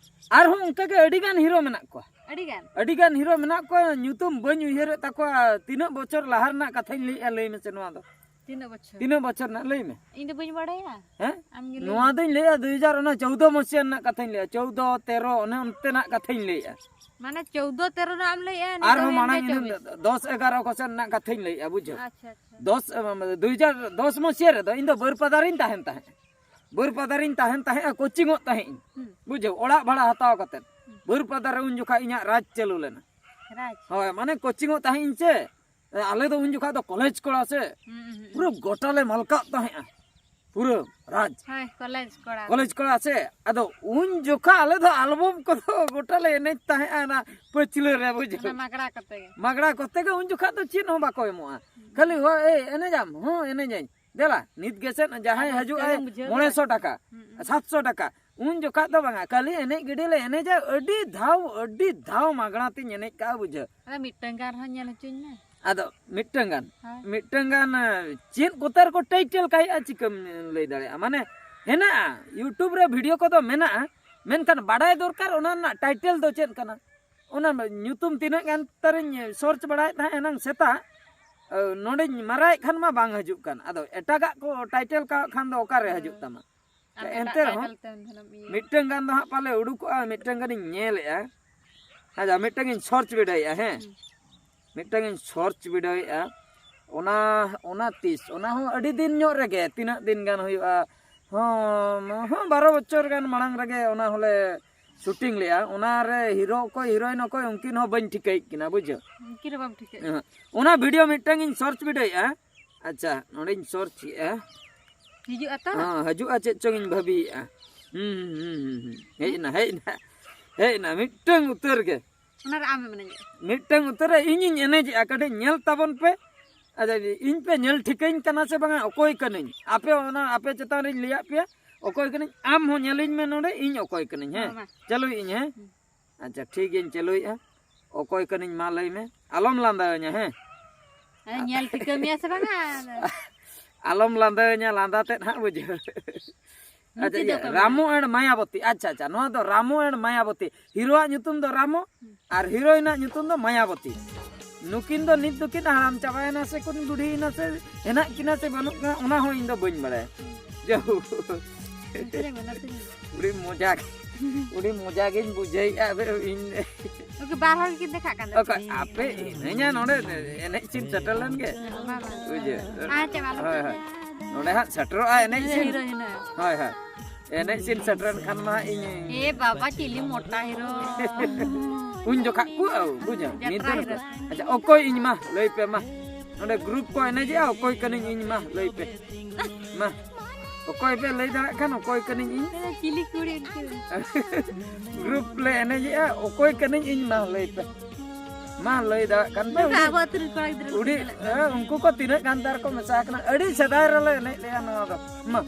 ᱟᱨᱦᱚᱸ ᱚᱱᱠᱟᱜᱮ ᱟᱹᱰᱤ ᱜᱟᱱ ᱦᱤᱨᱳ ᱢᱮᱱᱟᱜ ᱠᱚᱣᱟ᱾ ᱟᱹᱰᱤ ᱜᱟᱱ? ᱟᱹᱰᱤ ᱜᱟᱱ ᱦᱤᱨᱳ ᱢᱮᱱᱟᱜ ᱠᱚᱣᱟ, ᱧᱩᱛᱩᱢ ᱵᱟᱹᱧ ᱩᱭᱦᱟᱹᱨᱮᱫ ᱛᱟᱠᱚᱣᱟ᱾ ᱛᱤᱱᱟᱹᱜ ᱵᱚᱪᱷᱚᱨ ᱞᱟᱦᱟ ᱨᱮᱱᱟᱜ ᱠᱟᱛᱷᱟᱧ ᱞᱟᱹᱭᱮᱫᱼᱟ, ᱞᱟᱹᱭ ᱢᱮᱥᱮ ᱱᱚᱣᱟ ᱫᱚ᱾ ᱛᱤᱱᱟᱹᱜ ᱵᱚᱪᱷᱚᱨ? ᱛᱤᱱᱟᱹᱜ ᱵᱚᱪᱷᱚᱨ ᱨᱮᱱᱟᱜ ᱞᱟᱹᱭ ᱢᱮ? ᱤᱧ ᱫᱚ ᱵᱟᱹᱧ ᱵᱟᱲᱟᱭᱟ᱾ ᱦᱮᱸ? ᱟᱢ ᱜᱮ ᱞᱟᱹᱭ ᱱᱚᱣᱟ ᱢᱮ᱾ ᱫᱚᱧ ᱞᱟᱹᱭᱟ ᱫᱩ ᱦᱟᱡᱟᱨ ᱚᱱᱟ ᱪᱳᱫᱽᱫᱳ ᱢᱟᱹᱥᱤᱭᱟ ᱨᱮᱱᱟᱜ ᱠᱟᱛᱷᱟᱧ ᱞᱟᱹᱭᱟ, ᱪᱳᱫᱽᱫᱳ, ᱛᱮᱨᱚ, ᱚᱱᱮ ᱚᱱᱛᱮᱱᱟᱜ ᱠᱟᱛᱷᱟᱧ ᱞᱟᱹᱭᱟ᱾ ᱢᱟᱱᱮ ᱪᱳᱫᱽᱫᱳ ᱛᱮᱨᱚ ᱨᱮᱱᱟᱜ ᱮᱢ ᱞᱟᱹᱭᱮᱜᱼᱟ, ᱱᱤᱛᱚᱜ ᱟᱨᱦᱚᱸ ᱮᱢ ᱢᱟᱲᱟᱝ ᱞᱟᱹᱭ ᱤᱱᱟᱹ ᱪᱚᱵᱵᱤᱥ᱾ ᱫᱚᱥ ᱮᱜᱟᱨᱚ ᱠᱚ ᱥᱮᱱ ᱨᱮᱱᱟᱜ ᱠᱟᱛᱷᱟᱧ ᱞᱟᱹᱭᱮᱜᱼᱟ, ᱵᱩᱡᱷᱟᱹᱣ᱾ ᱟᱪᱪᱷᱟ, ᱟᱪᱪᱷᱟ᱾ ᱫᱚᱥ, ᱮ, ᱫᱩ ᱦᱟᱡᱟᱨ ᱫᱚᱥ ᱢᱟᱹᱥᱤᱭᱟ ᱨᱮᱫᱚ ᱤᱧ ᱫᱚ ᱵᱟᱹᱨᱯᱟᱫᱟ ᱨᱤᱧ ᱛᱟᱦᱮᱱ ᱛᱟᱦᱮᱸᱫ᱾ ᱵᱟᱹᱨᱯᱟᱫᱟ ᱨᱤᱧ ᱛᱟᱦᱮᱱ ᱛᱟᱦᱮᱸᱫᱼᱟ, ᱠᱳᱪᱤᱝᱚᱜ ᱛᱟᱦᱮᱸᱫ ᱤᱧ᱾ ᱦᱩᱸ᱾ ᱵᱩᱡᱷᱟᱹᱣ, ᱚᱲᱟᱜ ᱵᱷᱟᱲᱟ ᱦᱟᱛᱟᱣ ᱠᱟᱛᱮᱫ᱾ ᱦᱩᱸ᱾ ᱵᱟᱹᱨᱯᱟᱫᱟ ᱨᱮ ᱩᱱ ᱡᱚᱠᱷᱟᱡ ᱤᱧᱟᱹᱜ ᱨᱟᱡᱽ ᱪᱟᱹᱞᱩ ᱞᱮᱱᱟ᱾ ᱨᱟᱡᱽ? ᱦᱳᱭ, ᱢᱟᱱᱮ ᱠᱳᱪᱤᱝᱚᱜ ᱛᱟᱦᱮᱸᱫ ᱤᱧ ᱥᱮ, ᱟᱞᱮ ᱫᱚ ᱩᱱ ᱡᱚᱠᱷᱟᱡ ᱫᱚ ᱠᱚᱞᱮᱡᱽ ᱠᱚᱲᱟ ᱥᱮ, ᱦᱩᱸ, ᱦᱩᱸ, ᱦᱩᱸ᱾ ᱯᱩᱨᱟᱹ ᱜᱚᱴᱟ ᱞᱮ ᱢᱟᱞᱠᱟᱜ ᱛᱟᱦᱮᱸᱫᱼᱟ᱾ ᱯᱩᱨᱟᱹ ᱨᱟᱡᱽ᱾ ᱦᱳᱭ, ᱠᱚᱞᱮᱡᱽ ᱠᱚᱲᱟ᱾ ᱠᱚᱞᱮᱡᱽ ᱠᱚᱲᱟ ᱥᱮ, ᱟᱫᱚ ᱩᱱ ᱡᱚᱠᱷᱟ ᱟᱞᱮ ᱫᱚ ᱟᱞᱵᱚᱢ ᱠᱚᱫᱚ ᱜᱚᱴᱟ ᱞᱮ ᱮᱱᱮᱡ ᱛᱟᱦᱮᱸᱜᱼᱟ ᱚᱱᱟ ᱯᱟᱹᱪᱷᱞᱟᱹ ᱨᱮ, ᱵᱩᱡᱷᱟᱹᱣ᱾ ᱚᱱᱟ ᱢᱟᱜᱽᱲᱟ ᱠᱚᱛᱮ ᱜᱮ᱾ ᱢᱟᱜᱽᱲᱟ ᱠᱚᱛᱮ ᱜᱮ ᱩᱱ ᱡᱚᱠᱷᱟ ᱫᱚ ᱪᱮᱫ ᱦᱚᱸ ᱵᱟᱠᱚ ᱮᱢᱚᱜᱼᱟ᱾ ᱦᱩᱸ᱾ ᱠᱷᱟᱹᱞᱤ, "ᱦᱳᱭ, ᱮᱭ, ᱮᱱᱮᱡᱟᱢ?" "ᱦᱚᱸ, ᱮᱱᱮᱡᱟᱹᱧ᱾" "ᱫᱮᱞᱟ, ᱱᱤᱛ ᱜᱮᱥᱮ ᱡᱟᱦᱟᱸᱭ ᱟᱫᱚ ᱦᱤᱡᱩᱜ ᱨᱟᱹᱥᱠᱟᱹ ᱟᱭ ᱜᱮᱢ ᱵᱩᱡᱷᱟᱹᱣ ᱢᱚᱬᱮ ᱥᱚ ᱫᱟᱲᱮᱭᱟᱜᱼᱟ᱾ ᱴᱟᱠᱟ, ᱦᱩᱸ, ᱦᱩᱸ᱾ ᱥᱟᱛ ᱥᱚ ᱴᱟᱠᱟ, ᱩᱱ ᱡᱚᱠᱷᱟ ᱫᱚ ᱵᱟᱝᱟ, ᱠᱷᱟᱹᱞᱤ ᱮᱱᱮᱡ ᱜᱤᱰᱤ ᱞᱮ ᱮᱱᱮᱡᱟ, ᱟᱹᱰᱤ ᱫᱷᱟᱣ, ᱟᱹᱰᱤ ᱫᱷᱟᱣ ᱢᱟᱜᱽᱲᱟ ᱛᱤᱧ ᱮᱱᱮᱡ ᱠᱟᱜᱼᱟ, ᱵᱩᱡᱷᱟᱹᱣ᱾ ᱟᱫᱚ ᱢᱤᱫᱴᱟᱝ ᱜᱟᱱ ᱨᱮᱦᱚᱸ ᱧᱮᱞ ᱦᱚᱪᱚᱧ ᱢᱮ᱾ ᱟᱫᱚ ᱢᱤᱫᱴᱟᱝ ᱜᱟᱱ, ᱦᱳᱭ᱾ ᱢᱤᱫᱴᱟᱝ ᱜᱟᱱ, ᱮ, ᱪᱮᱫ ᱠᱚᱛᱮ ᱨᱮᱠᱚ title ᱠᱟᱜᱼᱟ, ᱪᱤᱠᱟᱹᱢ ᱞᱟᱹᱭ ᱫᱟᱲᱮᱭᱟᱜᱼᱟ? ᱢᱟᱱᱮ, ᱦᱮᱱᱟᱜᱼᱟ, YouTube ᱨᱮ video ᱠᱚᱫᱚ ᱢᱮᱱᱟᱜᱼᱟ, ᱢᱮᱱᱠᱷᱟᱱ ᱵᱟᱰᱟᱭ ᱫᱚᱨᱠᱟᱨ ᱚᱱᱟ ᱨᱮᱱᱟᱜ title ᱫᱚ ᱪᱮᱫ ᱠᱟᱱᱟ? ᱚᱱᱟ ᱧᱩᱛᱩᱢ ᱛᱤᱱᱟᱹᱜ ᱜᱟᱱ ᱛᱟᱨᱤᱧ search ᱵᱟᱲᱟᱭᱮᱫ ᱛᱟᱦᱮᱸᱫ ᱮᱱᱟᱝ ᱥᱮᱛᱟᱜ, ᱮ, ᱱᱚᱰᱮᱧ ᱢᱟᱨᱟᱭᱮᱫ ᱠᱷᱟᱱ ᱢᱟ ᱵᱟᱝ ᱦᱤᱡᱩᱜ ᱠᱟᱱ᱾ ᱟᱫᱚ ᱮᱴᱟᱜᱟᱜ ᱠᱚ title ᱠᱟᱜ ᱠᱷᱟᱱ ᱫᱚ ᱚᱠᱟᱨᱮ ᱦᱤᱡᱩᱜ ᱛᱟᱢᱟ? ᱟᱨ ᱮᱱᱛᱮ ᱮᱴᱟᱜ ᱨᱮᱦᱚᱸ title ᱛᱮᱢ ᱡᱟᱦᱟᱱᱟᱜ ᱮᱢ ᱤᱭᱟᱹᱭᱟ᱾ ᱢᱤᱫᱴᱟᱝ ᱜᱟᱱ ᱫᱚ ᱦᱟᱸᱜ ᱯᱟᱞᱮ ᱩᱰᱩᱠᱚᱜᱼᱟ, ᱢᱤᱫᱴᱟᱝ ᱜᱟᱱᱤᱧ ᱧᱮᱞᱮᱜᱼᱟ᱾ ᱟᱪᱪᱷᱟ, ᱢᱤᱫᱴᱟᱝ ᱤᱧ search ᱵᱤᱰᱟᱹᱣᱮᱜᱼᱟ, ᱦᱮᱸ᱾ ᱦᱩᱸ᱾ ᱢᱤᱫᱴᱟᱝ ᱤᱧ search ᱵᱤᱰᱟᱹᱣᱮᱜᱼᱟ᱾ ᱚᱱᱟ, ᱚᱱᱟ ᱛᱤᱥ? ᱚᱱᱟ ᱦᱚᱸ ᱟᱹᱰᱤ ᱫᱤᱱ ᱧᱚᱜ ᱨᱮᱜᱮ, ᱛᱤᱱᱟᱹᱜ ᱫᱤᱱ ᱜᱟᱱ ᱦᱩᱭᱩᱜᱼᱟ? ᱦᱚᱸ, ᱦᱚᱸ, ᱵᱟᱨᱚ ᱵᱚᱪᱷᱚᱨ ᱜᱟᱱ ᱢᱟᱲᱟᱝ ᱨᱮᱜᱮ ᱚᱱᱟ ᱦᱚᱸᱞᱮ shooting ᱞᱮᱜᱼᱟ᱾ ᱚᱱᱟ ᱨᱮ hero ᱚᱠᱚᱭ, heroine ᱚᱠᱚᱭ, ᱩᱱᱠᱤᱱ ᱦᱚᱸ ᱵᱟᱹᱧ ᱴᱷᱤᱠᱟᱹᱭᱮᱫ ᱠᱤᱱᱟ, ᱵᱩᱡᱷᱟᱹᱣ? ᱩᱱᱠᱤᱱ ᱦᱚᱸ ᱵᱟᱢ ᱴᱷᱤᱠᱟᱹᱭᱮᱫ ᱠᱤᱱᱟ? ᱦᱮᱸ᱾ ᱚᱱᱟ video ᱢᱤᱫᱴᱟᱝ ᱤᱧ search ᱵᱤᱰᱟᱹᱣᱮᱜᱼᱟ᱾ ᱟᱪᱪᱷᱟ, ᱱᱚᱰᱮᱧ search ᱮᱜᱼᱟ᱾ ᱦᱤᱡᱩᱜᱼᱟ ᱛᱚ? ᱦᱮᱸ, ᱦᱤᱡᱩᱜᱼᱟ ᱪᱮᱫ ᱪᱚᱝ ᱤᱧ ᱵᱷᱟᱹᱵᱤᱭᱮᱜᱼᱟ᱾ ᱦᱩᱸ, ᱦᱩᱸ, ᱦᱩᱸ, ᱦᱩᱸ᱾ ᱦᱮᱡ ᱮᱱᱟ, ᱦᱮᱡ ᱮᱱᱟ, ᱦᱮᱡ ᱮᱱᱟ, ᱢᱤᱫᱴᱟᱝ ᱩᱛᱟᱹᱨ ᱜᱮ᱾ ᱚᱱᱟ ᱨᱮ ᱟᱢᱮᱢ ᱮᱱᱮᱡᱮᱜᱼᱟ? ᱢᱤᱫᱴᱟᱝ ᱩᱛᱟᱹᱨ ᱨᱮ ᱤᱧᱤᱧ ᱮᱱᱮᱡᱮᱜᱼᱟ, ᱠᱟᱹᱴᱤᱡ ᱧᱮᱞ ᱛᱟᱵᱚᱱ ᱯᱮ᱾ ᱟᱪᱪᱷᱟ, ᱤᱧ ᱯᱮ ᱧᱮᱞ ᱴᱷᱤᱠᱟᱹᱧ ᱠᱟᱱᱟ ᱥᱮ ᱵᱟᱝᱟ, ᱚᱠᱚᱭ ᱠᱟᱹᱱᱟᱹᱧ? ᱟᱯᱮ ᱚᱱᱟ, ᱟᱯᱮ ᱪᱮᱛᱟᱱ ᱨᱤᱧ ᱞᱟᱹᱭᱟᱫ ᱯᱮᱭᱟ, ᱚᱠᱚᱭ ᱠᱟᱹᱱᱟᱹᱧ? ᱟᱢ ᱦᱚᱸ ᱧᱮᱞᱤᱧ ᱢᱮ ᱱᱚᱰᱮ, ᱤᱧ ᱚᱠᱚᱭ ᱠᱟᱹᱱᱟᱹᱧ, ᱦᱮᱸ? ᱦᱚᱸ, ᱢᱟ᱾ ᱪᱟᱹᱞᱩᱭᱮᱫ ᱟᱹᱧ, ᱦᱮᱸ? ᱦᱩᱸ᱾ ᱟᱪᱪᱷᱟ, ᱴᱷᱤᱠ ᱜᱮᱭᱟᱧ ᱪᱟᱹᱞᱩᱭᱮᱫᱼᱟ᱾ ᱚᱠᱚᱭ ᱠᱟᱹᱱᱟᱹᱧ ᱢᱟ ᱞᱟᱹᱭ ᱢᱮ, ᱟᱞᱚᱢ ᱞᱟᱸᱫᱟᱣᱟᱹᱧᱟ, ᱦᱮᱸ? ᱟᱫᱚ ᱧᱮᱞ ᱴᱷᱤᱠᱟᱹ ᱢᱮᱭᱟ ᱥᱮ ᱵᱟᱝᱟ? ᱟᱞᱚᱢ ᱞᱟᱸᱫᱟᱣᱟᱹᱧᱟ, ᱞᱟᱸᱫᱟ ᱛᱮᱫ ᱦᱟᱸᱜ ᱵᱩᱡᱷᱟᱹᱣ᱾ ᱟᱪᱪᱷᱟ, ᱤᱭᱟᱹ, ᱨᱟᱢᱚ ᱮᱱᱰ ᱢᱟᱭᱟᱵᱚᱛᱤ᱾ ᱟᱪᱪᱷᱟ, ᱟᱪᱪᱷᱟ, ᱱᱚᱣᱟ ᱫᱚ ᱨᱟᱢᱚ ᱮᱱᱰ ᱢᱟᱭᱟᱵᱚᱛᱤ᱾ ᱦᱤᱨᱳᱣᱟᱜ ᱧᱩᱛᱩᱢ ᱫᱚ ᱨᱟᱢᱚ ᱟᱨ ᱦᱤᱨᱳᱭᱤᱱᱟᱜ ᱧᱩᱛᱩᱢ ᱫᱚ ᱢᱟᱭᱟᱵᱚᱛᱤ᱾ ᱱᱩᱠᱤᱱ ᱫᱚ ᱱᱤᱛ ᱫᱚᱠᱤᱱ ᱦᱟᱲᱟᱢ ᱪᱟᱵᱟᱭᱮᱱᱟ ᱥᱮ ᱠᱤᱱ ᱵᱩᱰᱷᱤᱭᱮᱱᱟ ᱥᱮ ᱦᱮᱱᱟᱜ ᱠᱤᱱᱟ ᱥᱮ ᱵᱟᱹᱱᱩᱜ ᱠᱤᱱᱟ, ᱚᱱᱟ ᱦᱚᱸ ᱤᱧ ᱫᱚ ᱵᱟᱹᱧ ᱵᱟᱲᱟᱭᱟ᱾ ᱡᱟᱭᱦᱳᱠ, ᱟᱹᱰᱤ ᱢᱚᱡᱟ ᱜᱮ, ᱟᱹᱰᱤ ᱢᱚᱡᱟ ᱜᱤᱧ ᱵᱩᱡᱷᱟᱹᱣᱮᱫᱼᱟ᱾ ᱟᱫᱚ ᱤᱧ ᱵᱟᱨ ᱦᱚᱲ ᱜᱮᱠᱤᱱ ᱫᱮᱠᱷᱟᱜ ᱠᱟᱱ ᱫᱚ᱾ ᱚᱠᱟ ᱟᱯᱮ ᱮᱱᱮᱡᱟ ᱱᱚᱰᱮ ᱮᱱᱮᱡ ᱥᱤᱱ ᱥᱮᱴᱮᱨ ᱞᱮᱱ ᱜᱮ᱾ ᱵᱩᱡᱷᱟᱹᱣ? ᱦᱳᱭ, ᱦᱳᱭ᱾ ᱱᱚᱰᱮ ᱦᱟᱸᱜ ᱥᱮᱴᱮᱨᱚᱜᱼᱟ ᱮᱱᱮᱡ ᱥᱤᱱ᱾ ᱦᱳᱭ, ᱦᱳᱭ᱾ ᱮᱱᱮᱡ ᱥᱤᱱ ᱥᱮᱴᱮᱨᱮᱱ ᱠᱷᱟᱱ ᱢᱟ ᱤᱧ ᱮ ᱵᱟᱵᱟ, ᱪᱤᱞᱤ ᱢᱚᱴᱟ ᱦᱤᱨᱳ᱾ ᱩᱱ ᱡᱚᱠᱷᱟᱜ ᱠᱚ ᱵᱩᱡᱷᱟᱹᱣ᱾ ᱡᱟᱛᱨᱟ ᱱᱤᱛ ᱫᱚ ᱦᱤᱨᱳ᱾ ᱟᱪᱪᱷᱟ, ᱚᱠᱚᱭ ᱤᱧ ᱢᱟ ᱞᱟᱹᱭ ᱯᱮ ᱢᱟ᱾ ᱱᱚᱰᱮ ᱜᱨᱩᱯ ᱠᱚ ᱮᱱᱮᱡᱮᱜᱼᱟ, ᱚᱠᱚᱭ ᱠᱟᱹᱱᱟᱹᱧ ᱤᱧ ᱢᱟ ᱞᱟᱹᱭ ᱯᱮ᱾ ᱢᱟ, ᱚᱠᱚᱭ ᱯᱮ ᱞᱟᱹᱭ ᱫᱟᱲᱮᱭᱟᱜ ᱠᱷᱟᱱ ᱚᱠᱚᱭ ᱠᱟᱹᱱᱟᱹᱧ ᱤᱧ? ᱪᱤᱞᱤ ᱠᱩᱲᱤ ᱩᱱᱠᱩ? ᱜᱨᱩᱯ ᱞᱮ ᱮᱱᱮᱡᱮᱜᱼᱟ, ᱚᱠᱚᱭ ᱠᱟᱹᱱᱟᱹᱧ ᱤᱧ ᱢᱟ ᱞᱟᱹᱭ ᱯᱮ᱾ ᱢᱟ ᱞᱟᱹᱭ ᱫᱟᱲᱮᱭᱟᱜ ᱠᱷᱟᱱ ᱯᱮ᱾ ᱱᱚᱝᱠᱟ ᱟᱵᱚ ᱟᱹᱛᱩ ᱨᱮᱱ ᱠᱚᱲᱟ ᱜᱤᱫᱽᱨᱟᱹ ᱠᱚ ᱩᱰᱤ-, ᱪᱟᱞᱟᱜ ᱠᱟᱱᱟ᱾ ᱦᱮᱸ, ᱩᱱᱠᱩ ᱠᱚ ᱛᱤᱱᱟᱹᱜ ᱜᱟᱱ ᱛᱟᱨ ᱠᱚ ᱢᱮᱥᱟ ᱟᱠᱟᱱᱟ᱾ ᱟᱹᱰᱤ ᱥᱮᱫᱟᱭ ᱨᱮᱞᱮ ᱮᱱᱮᱡ ᱞᱮᱜᱼᱟ ᱱᱚᱣᱟ ᱫᱚ᱾ ᱢᱟ᱾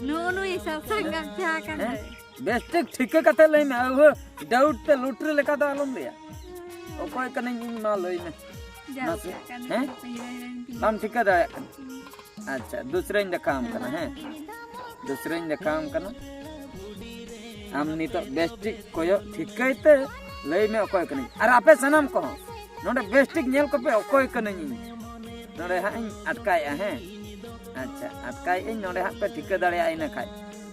ᱱᱩᱜᱼᱩ ᱱᱩᱭ ᱥᱟᱥᱟᱝ ᱜᱟᱢᱪᱷᱟ ᱟᱠᱟᱱ ᱦᱮᱸ? ᱫᱚᱭ᱾ ᱵᱮᱥ ᱴᱷᱤᱠ ᱴᱷᱤᱠᱟᱹ ᱠᱟᱛᱮ ᱞᱟᱹᱭ ᱢᱮ᱾ ᱟᱹᱣᱦᱟᱹ, ᱰᱟᱣᱩᱴ ᱛᱮ ᱞᱚᱴᱨᱤ ᱞᱮᱠᱟ ᱫᱚ ᱟᱞᱚᱢ ᱞᱟᱹᱭᱟ᱾ ᱚᱠᱚᱭ ᱠᱟᱹᱱᱟᱹᱧ ᱤᱧ ᱢᱟ ᱞᱟᱹᱭ ᱢᱮ᱾ ᱡᱟᱦᱟᱸ ᱢᱟᱥᱮ, ᱞᱮᱠᱟ ᱠᱟᱱ ᱦᱮᱸ? ᱫᱚ ᱤᱭᱟᱹ ᱤᱭᱟᱹ ᱵᱟᱢ ᱴᱷᱤᱠᱟᱹ ᱫᱟᱲᱮᱭᱟᱜ ᱠᱟᱱᱟ᱾ ᱟᱪᱪᱷᱟ, ᱫᱩᱥᱨᱟᱧ ᱫᱮᱠᱷᱟᱣᱟᱢ ᱠᱟᱱᱟ, ᱦᱮᱸ? ᱫᱩᱥᱨᱟᱧ ᱫᱮᱠᱷᱟᱣᱟᱢ ᱠᱟᱱᱟ᱾ ᱟᱢ ᱱᱤᱛᱚᱜ ᱵᱮᱥ ᱴᱷᱤᱠ ᱠᱚᱭᱚᱜ ᱴᱷᱤᱠᱟᱹᱭ ᱛᱮ ᱞᱟᱹᱭ ᱢᱮ ᱚᱠᱚᱭ ᱠᱟᱹᱱᱟᱹᱧ᱾ ᱟᱨ ᱟᱯᱮ ᱥᱟᱱᱟᱢ ᱠᱚᱦᱚᱸ ᱱᱚᱰᱮ ᱵᱮᱥ ᱴᱷᱤᱠ ᱧᱮᱞ ᱠᱚᱯᱮ ᱚᱠᱚᱭ ᱠᱟᱹᱱᱟᱹᱧ ᱤᱧ᱾ ᱱᱚᱰᱮ ᱦᱟᱸᱜ ᱤᱧ ᱟᱴᱠᱟᱭᱮᱜᱼᱟ, ᱦᱮᱸ? ᱟᱪᱪᱷᱟ, ᱟᱴᱠᱟᱭᱮᱜᱼᱟᱹᱧ, ᱱᱚᱰᱮ ᱦᱟᱸᱜ ᱯᱮ ᱴᱷᱤᱠᱟᱹ ᱫᱟᱲᱮᱭᱟᱜᱼᱟ ᱤᱱᱟᱹ ᱠᱷᱟᱡ᱾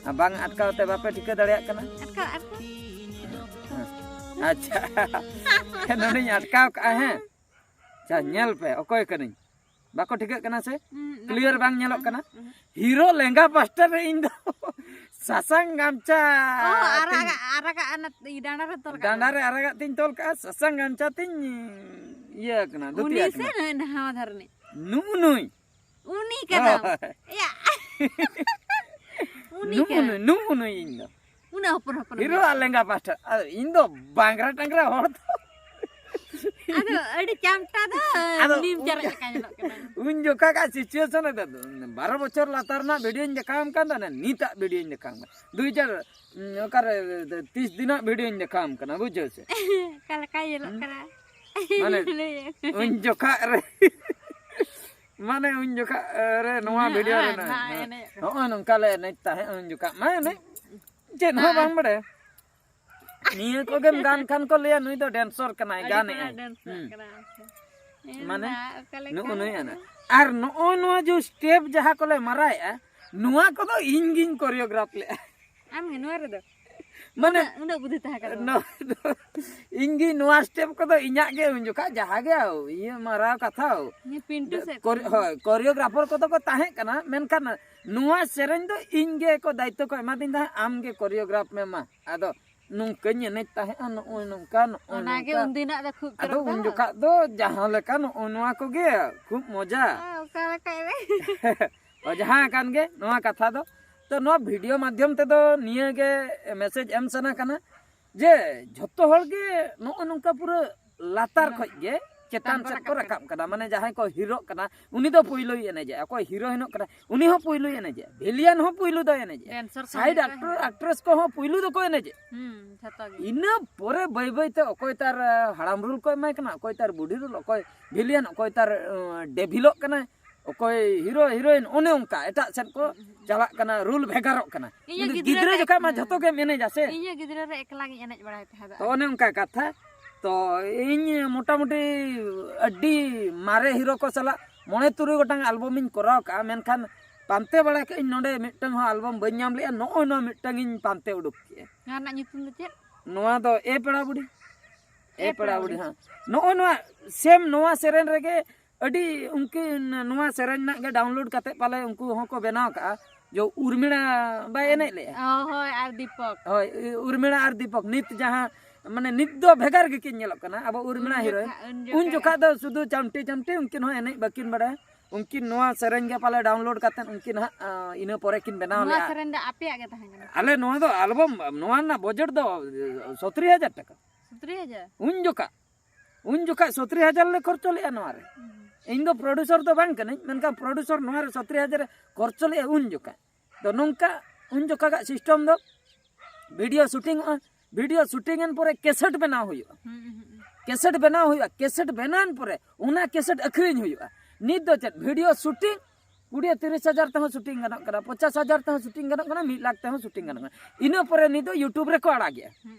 ᱟᱨ ᱵᱟᱝ ᱟᱴᱠᱟᱣ ᱛᱮ ᱵᱟᱯᱮ ᱴᱷᱤᱠᱟᱹ ᱫᱟᱲᱮᱭᱟᱜ ᱠᱟᱱᱟ? ᱟᱴᱠᱟᱣ, ᱟᱴᱠᱟᱣ᱾ ᱟᱪᱪᱷᱟ, ᱱᱚᱰᱮᱧ ᱟᱴᱠᱟᱣ ᱠᱟᱜᱼᱟ, ᱦᱮᱸ? ᱟᱪᱪᱷᱟ, ᱧᱮᱞ ᱯᱮ ᱚᱠᱚᱭ ᱠᱟᱹᱱᱟᱹᱧ᱾ ᱵᱟᱠᱚ ᱴᱷᱤᱠᱟᱹᱜ ᱠᱟᱱᱟ ᱥᱮ? ᱦᱩᱸ, ᱵᱟᱠᱚ ᱠᱞᱤᱭᱟᱨ ᱵᱟᱝ ᱧᱮᱞᱚᱜ ᱠᱟᱱᱟ? ᱦᱩᱸ᱾ ᱦᱤᱨᱳ ᱞᱮᱸᱜᱟ ᱯᱟᱥᱴᱟ ᱨᱮ ᱤᱧ ᱫᱚ ᱥᱟᱥᱟᱝ ᱜᱟᱢᱪᱷᱟ ᱚ, ᱟᱨᱟᱜ, ᱛᱤᱧ ᱟᱨᱟᱜᱟᱜ ᱚᱱᱟ ᱰᱟᱸᱰᱟ ᱨᱮ ᱛᱚᱞ ᱠᱟᱜ ᱰᱟᱸᱰᱟ ᱢᱮ᱾ ᱨᱮ ᱟᱨᱟᱜᱟᱜ ᱛᱤᱧ ᱛᱚᱞ ᱠᱟᱜᱼᱟ, ᱥᱟᱥᱟᱝ ᱜᱟᱢᱪᱷᱟ ᱛᱤᱧ ᱤᱭᱟᱹ ᱠᱟᱱᱟ, ᱩᱱᱤ ᱫᱷᱩᱛᱤᱭᱟᱜ ᱥᱮ ᱠᱟᱱᱟ᱾ ᱱᱩᱭ ᱱᱟᱦᱟᱣ ᱫᱷᱟᱨᱮ ᱨᱤᱱᱤᱡ? ᱱᱩᱜᱼᱩ ᱱᱩᱭ᱾ ᱩᱱᱤ ᱠᱟᱱᱟᱢ᱾ ᱦᱳᱭ᱾ ᱮᱭᱟ᱾ ᱩᱱᱤ ᱱᱩᱜᱼᱩ ᱠᱟᱱᱟᱢ᱾ ᱱᱩᱭ, ᱱᱩᱜᱼᱩ ᱱᱩᱭ ᱤᱧ ᱫᱚ᱾ ᱩᱱᱟᱹᱜ ᱦᱚᱯᱚᱱ ᱦᱚᱯᱚᱱ ᱦᱤᱨᱳ ᱜᱮ᱾ ᱟᱨ ᱞᱮᱸᱜᱟ ᱯᱟᱥᱴᱟ᱾ ᱟᱨ ᱤᱧ ᱫᱚ ᱵᱟᱝᱨᱟ ᱴᱟᱝᱨᱟ ᱦᱚᱲ ᱫᱚ᱾ ᱟᱫᱚ ᱟᱹᱰᱤ ᱪᱟᱢᱴᱟ ᱫᱚ ᱟᱫᱚ ᱱᱤᱢ ᱩᱱ ᱪᱟᱨᱟᱜ ᱡᱚ-, ᱞᱮᱠᱟ ᱧᱮᱞᱚᱜ ᱠᱟᱱᱟ᱾ ᱩᱱ ᱡᱚᱠᱷᱟ ᱠᱟᱜ situation ᱨᱮ ᱫᱚ, ᱵᱟᱨᱚ ᱵᱚᱪᱷᱚᱨ ᱞᱟᱛᱟᱨ ᱨᱮᱱᱟᱜ ᱵᱷᱤᱰᱤᱭᱳᱧ ᱫᱮᱠᱷᱟᱣᱟᱢ ᱠᱟᱱ ᱛᱟᱦᱮᱱᱟ, ᱱᱤᱛᱟᱜ ᱵᱷᱤᱰᱤᱭᱳᱧ ᱫᱮᱠᱷᱟᱣᱟᱢ ᱠᱟᱱᱟ᱾ ᱫᱩ ᱦᱟᱡᱟᱨ, ᱩᱸ, ᱚᱠᱟᱨᱮ, ᱛᱤᱥ ᱫᱤᱱᱟᱜ ᱵᱷᱤᱰᱤᱭᱳᱧ ᱫᱮᱠᱷᱟᱣᱟᱢ ᱠᱟᱱᱟ, ᱵᱩᱡᱷᱟᱹᱣ ᱥᱮ? ᱚᱠᱟ ᱞᱮᱠᱟ ᱧᱮᱞᱚᱜ ᱦᱩᱸ? ᱠᱟᱱᱟ? ᱢᱟᱱᱮ, ᱞᱟᱹᱭ ᱟᱠᱚ᱾ ᱩᱱ ᱡᱚᱠᱷᱟ ᱨᱮ ᱢᱟᱱᱮ ᱩᱱ ᱡᱚᱠᱷᱟ ᱨᱮ ᱱᱚᱣᱟ ᱵᱷᱤᱰᱤᱭᱳ ᱨᱮ ᱱᱚᱜᱼᱚᱭ ᱱᱚᱝᱠᱟ ᱞᱮ ᱮᱱᱮᱡ ᱛᱟᱦᱮᱸᱫ ᱩᱱ ᱡᱚᱠᱷᱟ ᱢᱟ ᱮᱱᱮᱡ ᱪᱮᱫ ᱦᱚᱸ ᱵᱟᱝ ᱵᱟᱲᱟᱭᱟ᱾ ᱱᱤᱭᱟᱹ ᱠᱚᱜᱮᱢ ᱜᱟᱱ ᱠᱷᱟᱱ ᱠᱚ ᱞᱟᱹᱭᱟ ᱱᱩᱭ ᱫᱚ ᱰᱮᱱᱥᱚᱨ ᱠᱟᱱᱟᱭ, ᱜᱟᱱᱮᱜᱼᱟᱭ᱾ ᱢᱟᱱᱮ ᱱᱩᱜᱼᱩ ᱱᱩᱭ ᱟᱱᱟ᱾ ᱟᱨ ᱱᱚᱜᱼᱚᱭ ᱱᱚᱣᱟ ᱡᱮ ᱥᱴᱮᱯ ᱡᱟᱦᱟᱸ ᱠᱚᱞᱮ ᱢᱟᱨᱟᱭᱮᱜᱼᱟ, ᱱᱚᱣᱟ ᱠᱚᱫᱚ ᱤᱧ ᱜᱤᱧ ᱠᱳᱨᱤᱭᱳᱜᱨᱟᱯᱷ ᱞᱮᱜᱼᱟ᱾ ᱟᱢ ᱜᱮ ᱱᱚᱣᱟ ᱨᱮᱫᱚ ᱢᱟᱱᱮ ᱩᱱᱟᱹᱜ ᱵᱩᱫᱷᱤ ᱛᱟᱦᱮᱸ ᱠᱟᱱᱟ᱾ ᱱᱚᱣᱟ ᱫᱚ ᱤᱧ ᱜᱤᱧ ᱱᱚᱣᱟ ᱥᱴᱮᱯ ᱠᱚᱫᱚ ᱤᱧᱟᱹᱜ ᱜᱮ ᱩᱱ ᱡᱚᱠᱷᱟ ᱡᱟᱦᱟᱸ ᱜᱮ ᱤᱭᱟᱹ ᱢᱟᱨᱟᱣ ᱠᱟᱛᱷᱟ ᱯᱤᱱᱴᱩ ᱥᱮᱫ ᱦᱳᱭ ᱠᱳᱨᱤᱭᱳᱜᱨᱟᱯᱷᱟᱨ ᱠᱚᱫᱚ ᱠᱚ ᱛᱟᱦᱮᱸ ᱠᱟᱱᱟ, ᱢᱮᱱᱠᱷᱟᱱ ᱱᱚᱣᱟ ᱥᱮᱨᱮᱧ ᱫᱚ ᱤᱧ ᱜᱮ ᱠᱚ ᱫᱟᱭᱤᱛᱛᱚ ᱠᱚ ᱮᱢᱟᱫᱤᱧ ᱛᱟᱦᱮᱸᱫ, ᱟᱢ ᱜᱮ ᱠᱳᱨᱤᱭᱳᱜᱨᱟᱯᱷ ᱢᱮ ᱢᱟ᱾ ᱟᱫᱚ ᱱᱚᱝᱠᱟᱧ ᱮᱱᱮᱡ ᱛᱟᱦᱮᱸᱜᱼᱟ, ᱱᱚᱜᱼᱚᱭ ᱱᱚᱝᱠᱟ, ᱱᱚᱜᱼᱚᱭ ᱚᱱᱟᱜᱮ ᱱᱚᱝᱠᱟ᱾ ᱩᱱᱫᱤᱱᱟᱜ ᱫᱚ ᱠᱷᱩᱵ ᱟᱫᱚ ᱪᱚᱨᱚᱠ ᱩᱱ ᱫᱚ᱾ ᱡᱚᱠᱷᱟᱜ ᱫᱚ ᱡᱟᱦᱟᱸ ᱞᱮᱠᱟ ᱱᱚᱜᱼᱚᱭ ᱱᱚᱣᱟ ᱠᱚᱜᱮ ᱠᱷᱩᱵ ᱢᱚᱡᱟ᱾ ᱚᱠᱟ ᱞᱮᱠᱟ ᱮᱱᱮᱡ? ᱚ, ᱡᱟᱦᱟᱸ ᱠᱟᱱ ᱜᱮ ᱱᱚᱣᱟ ᱠᱟᱛᱷᱟ ᱫᱚ᱾ ᱛᱚ ᱱᱚᱣᱟ ᱵᱷᱤᱰᱤᱭᱳ ᱢᱟᱫᱽᱫᱷᱚᱢ ᱛᱮᱫᱚ ᱱᱤᱭᱟᱹ ᱜᱮ ᱢᱮᱥᱮᱡᱽ ᱮᱢ ᱥᱟᱱᱟ ᱠᱟᱱᱟ ᱡᱮ ᱡᱷᱚᱛᱚ ᱦᱚᱲ ᱜᱮ ᱱᱚᱜᱼᱚᱭ ᱱᱚᱝᱠᱟ ᱯᱩᱨᱟᱹ ᱞᱟᱛᱟᱨ ᱠᱷᱚᱡ ᱜᱮ ᱪᱮᱛᱟᱱ ᱥᱮᱫ ᱠᱚ ᱨᱟᱠᱟᱵ ᱠᱟᱱᱟ᱾ ᱢᱟᱱᱮ ᱡᱟᱦᱟᱸᱭ ᱠᱚ ᱦᱤᱨᱳᱜ ᱠᱟᱱᱟ ᱩᱱᱤ ᱫᱚ ᱯᱩᱭᱞᱩᱭ ᱮᱱᱮᱡᱮᱜᱼᱟ, ᱚᱠᱚᱭ ᱦᱤᱨᱳᱭᱤᱱᱚᱜ ᱠᱟᱱᱟ ᱩᱱᱤ ᱦᱚᱸ ᱯᱩᱭᱞᱩᱭ ᱮᱱᱮᱡᱮᱜᱼᱟ, ᱵᱷᱤᱞᱤᱭᱟᱱ ᱦᱚᱸ ᱯᱩᱭᱞᱩ ᱫᱚᱭ ᱮᱱᱮᱡᱮᱜᱼᱟ, ᱰᱮᱱᱥᱟᱨ ᱠᱚ ᱥᱟᱭᱤᱰ ᱦᱩᱭᱩᱜ ᱟᱠᱴᱚᱨ ᱟᱠᱴᱨᱮᱥ ᱠᱚᱦᱚᱸ ᱯᱩᱭᱞᱩ ᱫᱚᱠᱚ ᱮᱱᱮᱡᱮᱜᱼᱟ᱾ ᱦᱩᱸ, ᱡᱷᱚᱛᱚ ᱜᱮ᱾ ᱤᱱᱟᱹ ᱯᱚᱨᱮ ᱵᱟᱹᱭ ᱵᱟᱹᱭ ᱛᱮ ᱚᱠᱚᱭ ᱛᱟᱨ ᱦᱟᱲᱟᱢ ᱨᱳᱞ ᱠᱚ ᱮᱢᱟᱭ ᱠᱟᱱᱟ, ᱚᱠᱚᱭ ᱛᱟᱨ ᱵᱩᱰᱷᱤ ᱨᱳᱞ, ᱚᱠᱚᱭ ᱵᱷᱤᱞᱤᱭᱟᱱ, ᱚᱠᱚᱭ ᱛᱟᱨ ᱰᱮᱵᱷᱤᱞᱚᱜ ᱠᱟᱱᱟᱭ, ᱚᱠᱚᱭ ᱦᱤᱨᱳ ᱦᱤᱨᱳᱭᱤᱱ, ᱚᱱᱮ ᱚᱱᱠᱟ ᱮᱴᱟᱜ ᱥᱮᱫ ᱠᱚ ᱪᱟᱞᱟᱜ ᱠᱟᱱᱟ, ᱨᱳᱞ ᱵᱷᱮᱜᱟᱨᱚᱜ ᱠᱟᱱᱟ᱾ ᱤᱧᱟᱹᱜ ᱠᱤᱱᱛᱩ ᱜᱤᱫᱽᱨᱟᱹ ᱜᱤᱫᱽᱨᱟᱹ ᱨᱮ- ᱡᱚᱠᱷᱟᱡ ᱢᱟ ᱦᱮᱸ᱾ ᱡᱷᱚᱛᱚ ᱜᱮᱢ ᱮᱱᱮᱡᱟ ᱥᱮ᱾ ᱤᱧᱟᱹᱜ ᱜᱤᱫᱽᱨᱟᱹ ᱨᱮ ᱮᱠᱞᱟ ᱜᱤᱧ ᱮᱱᱮᱡ ᱵᱟᱲᱟᱭ ᱛᱟᱦᱮᱸᱫ᱾ ᱛᱚ ᱚᱱᱮ ᱚᱱᱠᱟ ᱠᱟᱛᱷᱟ᱾ ᱛᱚ ᱤᱧ ᱢᱚᱴᱟᱢᱩᱴᱤ ᱟᱹᱰᱤ ᱢᱟᱨᱮ ᱦᱤᱨᱳ ᱠᱚ ᱥᱟᱞᱟᱜ ᱢᱚᱬᱮ ᱛᱩᱨᱩᱭ ᱜᱚᱴᱟᱝ ᱟᱞᱵᱚᱢ ᱤᱧ ᱠᱚᱨᱟᱣ ᱠᱟᱜᱼᱟ, ᱢᱮᱱᱠᱷᱟᱱ ᱯᱟᱱᱛᱮ ᱵᱟᱲᱟ ᱠᱟᱜ ᱟᱹᱧ ᱱᱚᱰᱮ ᱢᱤᱫᱴᱟᱝ ᱦᱚᱸ ᱟᱞᱵᱚᱢ ᱵᱟᱹᱧ ᱧᱟᱢ ᱞᱮᱜᱼᱟ᱾ ᱱᱚᱜᱼᱚᱭ ᱱᱚᱣᱟ ᱢᱤᱫᱴᱟᱝ ᱤᱧ ᱯᱟᱱᱛᱮ ᱩᱰᱩᱠ ᱠᱮᱜᱼᱟ᱾ ᱱᱚᱣᱟ ᱨᱮᱱᱟᱜ ᱧᱩᱛᱩᱢ ᱫᱚ ᱪᱮᱫ? ᱱᱚᱣᱟ ᱫᱚ ᱮ ᱯᱮᱲᱟ ᱵᱩᱰᱷᱤ, ᱮ ᱯᱮᱲᱟ ᱵᱩᱰᱷᱤ, ᱦᱮᱸ᱾ ᱱᱚᱜᱼᱚᱭ ᱱᱚᱣᱟ ᱥᱮᱢ ᱱᱚᱣᱟ ᱥᱮᱨᱮᱧ ᱨᱮᱜᱮ ᱟᱹᱰᱤ ᱩᱱᱠᱤᱱ ᱱᱚᱣᱟ ᱥᱮᱨᱮᱧ ᱨᱮᱱᱟᱜ ᱜᱮ ᱰᱟᱣᱩᱱᱞᱳᱰ ᱠᱟᱛᱮ ᱯᱟᱞᱮ ᱩᱱᱠᱩ ᱦᱚᱸᱠᱚ ᱵᱮᱱᱟᱣ ᱠᱟᱜᱼᱟ᱾ ᱡᱮ ᱩᱨᱢᱤᱲᱟ ᱵᱟᱭ ᱮᱱᱮᱡ ᱞᱮᱜᱼᱟ? ᱚ, ᱦᱳᱭ, ᱟᱨ ᱫᱤᱯᱚᱠ᱾ ᱦᱳᱭ, ᱩᱨᱢᱤᱲᱟ ᱟᱨ ᱫᱤᱯᱚᱠ ᱱᱤᱛ ᱡᱟᱦᱟᱸ ᱢᱟᱱᱮ ᱱᱤᱛ ᱫᱚ ᱵᱷᱮᱜᱟᱨ ᱜᱮᱠᱤᱱ ᱧᱮᱞᱚᱜ ᱠᱟᱱᱟ ᱟᱵᱚ ᱩᱨᱢᱤᱲᱟ ᱩᱱ ᱦᱤᱨᱳᱭᱤᱱ᱾ ᱡᱚᱠᱷᱟ- ᱩᱱ ᱩᱱ ᱡᱚᱠᱷᱟ- ᱡᱚᱠᱷᱟ ᱫᱚ ᱥᱩᱫᱷᱩ ᱪᱟᱢᱴᱤ ᱪᱟᱢᱴᱤ ᱩᱱᱠᱤᱱ ᱦᱚᱸ ᱮᱱᱮᱡ ᱵᱟᱹᱠᱤᱱ ᱵᱟᱲᱟᱭᱟ᱾ ᱩᱱᱠᱤᱱ ᱱᱚᱣᱟ ᱥᱮᱨᱮᱧ ᱜᱮ ᱯᱟᱞᱮ ᱰᱟᱣᱩᱱᱞᱳᱰ ᱠᱟᱛᱮ ᱩᱱᱠᱤᱱ ᱦᱟᱸᱜ ᱟᱸ, ᱤᱱᱟᱹ ᱯᱚᱨᱮ ᱠᱤᱱ ᱵᱮᱱᱟᱣ ᱱᱚᱣᱟ ᱞᱮᱜᱼᱟ᱾ ᱥᱮᱨᱮᱧ ᱫᱚ ᱟᱯᱮᱭᱟᱜ ᱜᱮ ᱛᱟᱦᱮᱸ ᱠᱟᱱᱟ? ᱟᱞᱮ ᱱᱚᱣᱟ ᱫᱚ ᱟᱞᱵᱚᱢ ᱱᱚᱣᱟ ᱨᱮᱱᱟᱜ ᱵᱚᱡᱮᱴ ᱫᱚ ᱥᱚᱛᱨᱤ ᱦᱟᱡᱟᱨ ᱴᱟᱠᱟ᱾ ᱥᱚᱛᱨᱤ ᱦᱟᱡᱟᱨ? ᱩᱱ ᱡᱚᱠᱷᱟ ᱩᱱ ᱡᱚᱠᱷᱟ ᱥᱚᱛᱨᱤ ᱦᱟᱡᱟᱨ ᱞᱮ ᱠᱷᱚᱨᱪᱚ ᱞᱮᱜᱼᱟ ᱱᱚᱣᱟ ᱨᱮ᱾ ᱤᱧ ᱫᱚ ᱯᱨᱚᱰᱩᱥᱚᱨ ᱫᱚ ᱵᱟᱝ ᱠᱟᱹᱱᱟᱹᱧ, ᱢᱮᱱᱠᱷᱟᱱ ᱯᱨᱚᱰᱩᱥᱚᱨ ᱱᱚᱣᱟ ᱨᱮ ᱥᱚᱛᱨᱤ ᱦᱟᱡᱟᱨ ᱮ ᱠᱷᱚᱨᱪᱚ ᱞᱮᱜᱼᱟ ᱩᱱ ᱡᱚᱠᱷᱟ᱾ ᱛᱚ ᱱᱚᱝᱠᱟ ᱩᱱ ᱡᱚᱠᱷᱟᱜᱟᱜ ᱥᱤᱥᱴᱮᱢ ᱫᱚ ᱵᱷᱤᱰᱤᱭᱳ ᱥᱩᱴᱤᱝᱚᱜᱼᱟ, ᱵᱷᱤᱰᱤᱭᱳ ᱥᱩᱴᱤᱝ ᱮᱱ ᱯᱚᱨᱮ ᱠᱮᱥᱮᱴ ᱵᱮᱱᱟᱣ ᱦᱩᱭᱩᱜᱼᱟ᱾ ᱦᱩᱸ, ᱦᱩᱸ, ᱦᱩᱸ᱾ ᱠᱮᱥᱮᱴ ᱵᱮᱱᱟᱣ ᱦᱩᱭᱩᱜᱼᱟ, ᱠᱮᱥᱮᱴ ᱵᱮᱱᱟᱣ ᱮᱱ ᱯᱚᱨᱮ ᱚᱱᱟ ᱠᱮᱥᱮᱴ ᱟᱹᱠᱷᱨᱤᱧ ᱦᱩᱭᱩᱜᱼᱟ᱾ ᱱᱤᱛ ᱫᱚ ᱪᱮᱫ ᱵᱷᱤᱰᱤᱭᱳ ᱥᱩᱴᱤᱝ ᱠᱩᱲᱤ ᱛᱤᱨᱤᱥ ᱦᱟᱡᱟᱨ ᱛᱮᱦᱚᱸ ᱥᱩᱴᱤᱝ ᱜᱟᱱᱚᱜ ᱠᱟᱱᱟ, ᱯᱚᱧᱪᱟᱥ ᱦᱟᱡᱟᱨ ᱛᱮᱦᱚᱸ ᱥᱩᱴᱤᱝ ᱜᱟᱱᱚᱜ ᱠᱟᱱᱟ, ᱢᱤᱫ ᱞᱟᱠᱷ ᱛᱮᱦᱚᱸ ᱥᱩᱴᱤᱝ ᱜᱟᱱᱚᱜ ᱠᱟᱱᱟ᱾ ᱤᱱᱟᱹ ᱯᱚᱨᱮ ᱱᱤᱛ ᱫᱚ ᱭᱩᱴᱩᱵᱽ ᱨᱮᱠᱚ ᱟᱲᱟᱜᱮᱜᱼᱟ᱾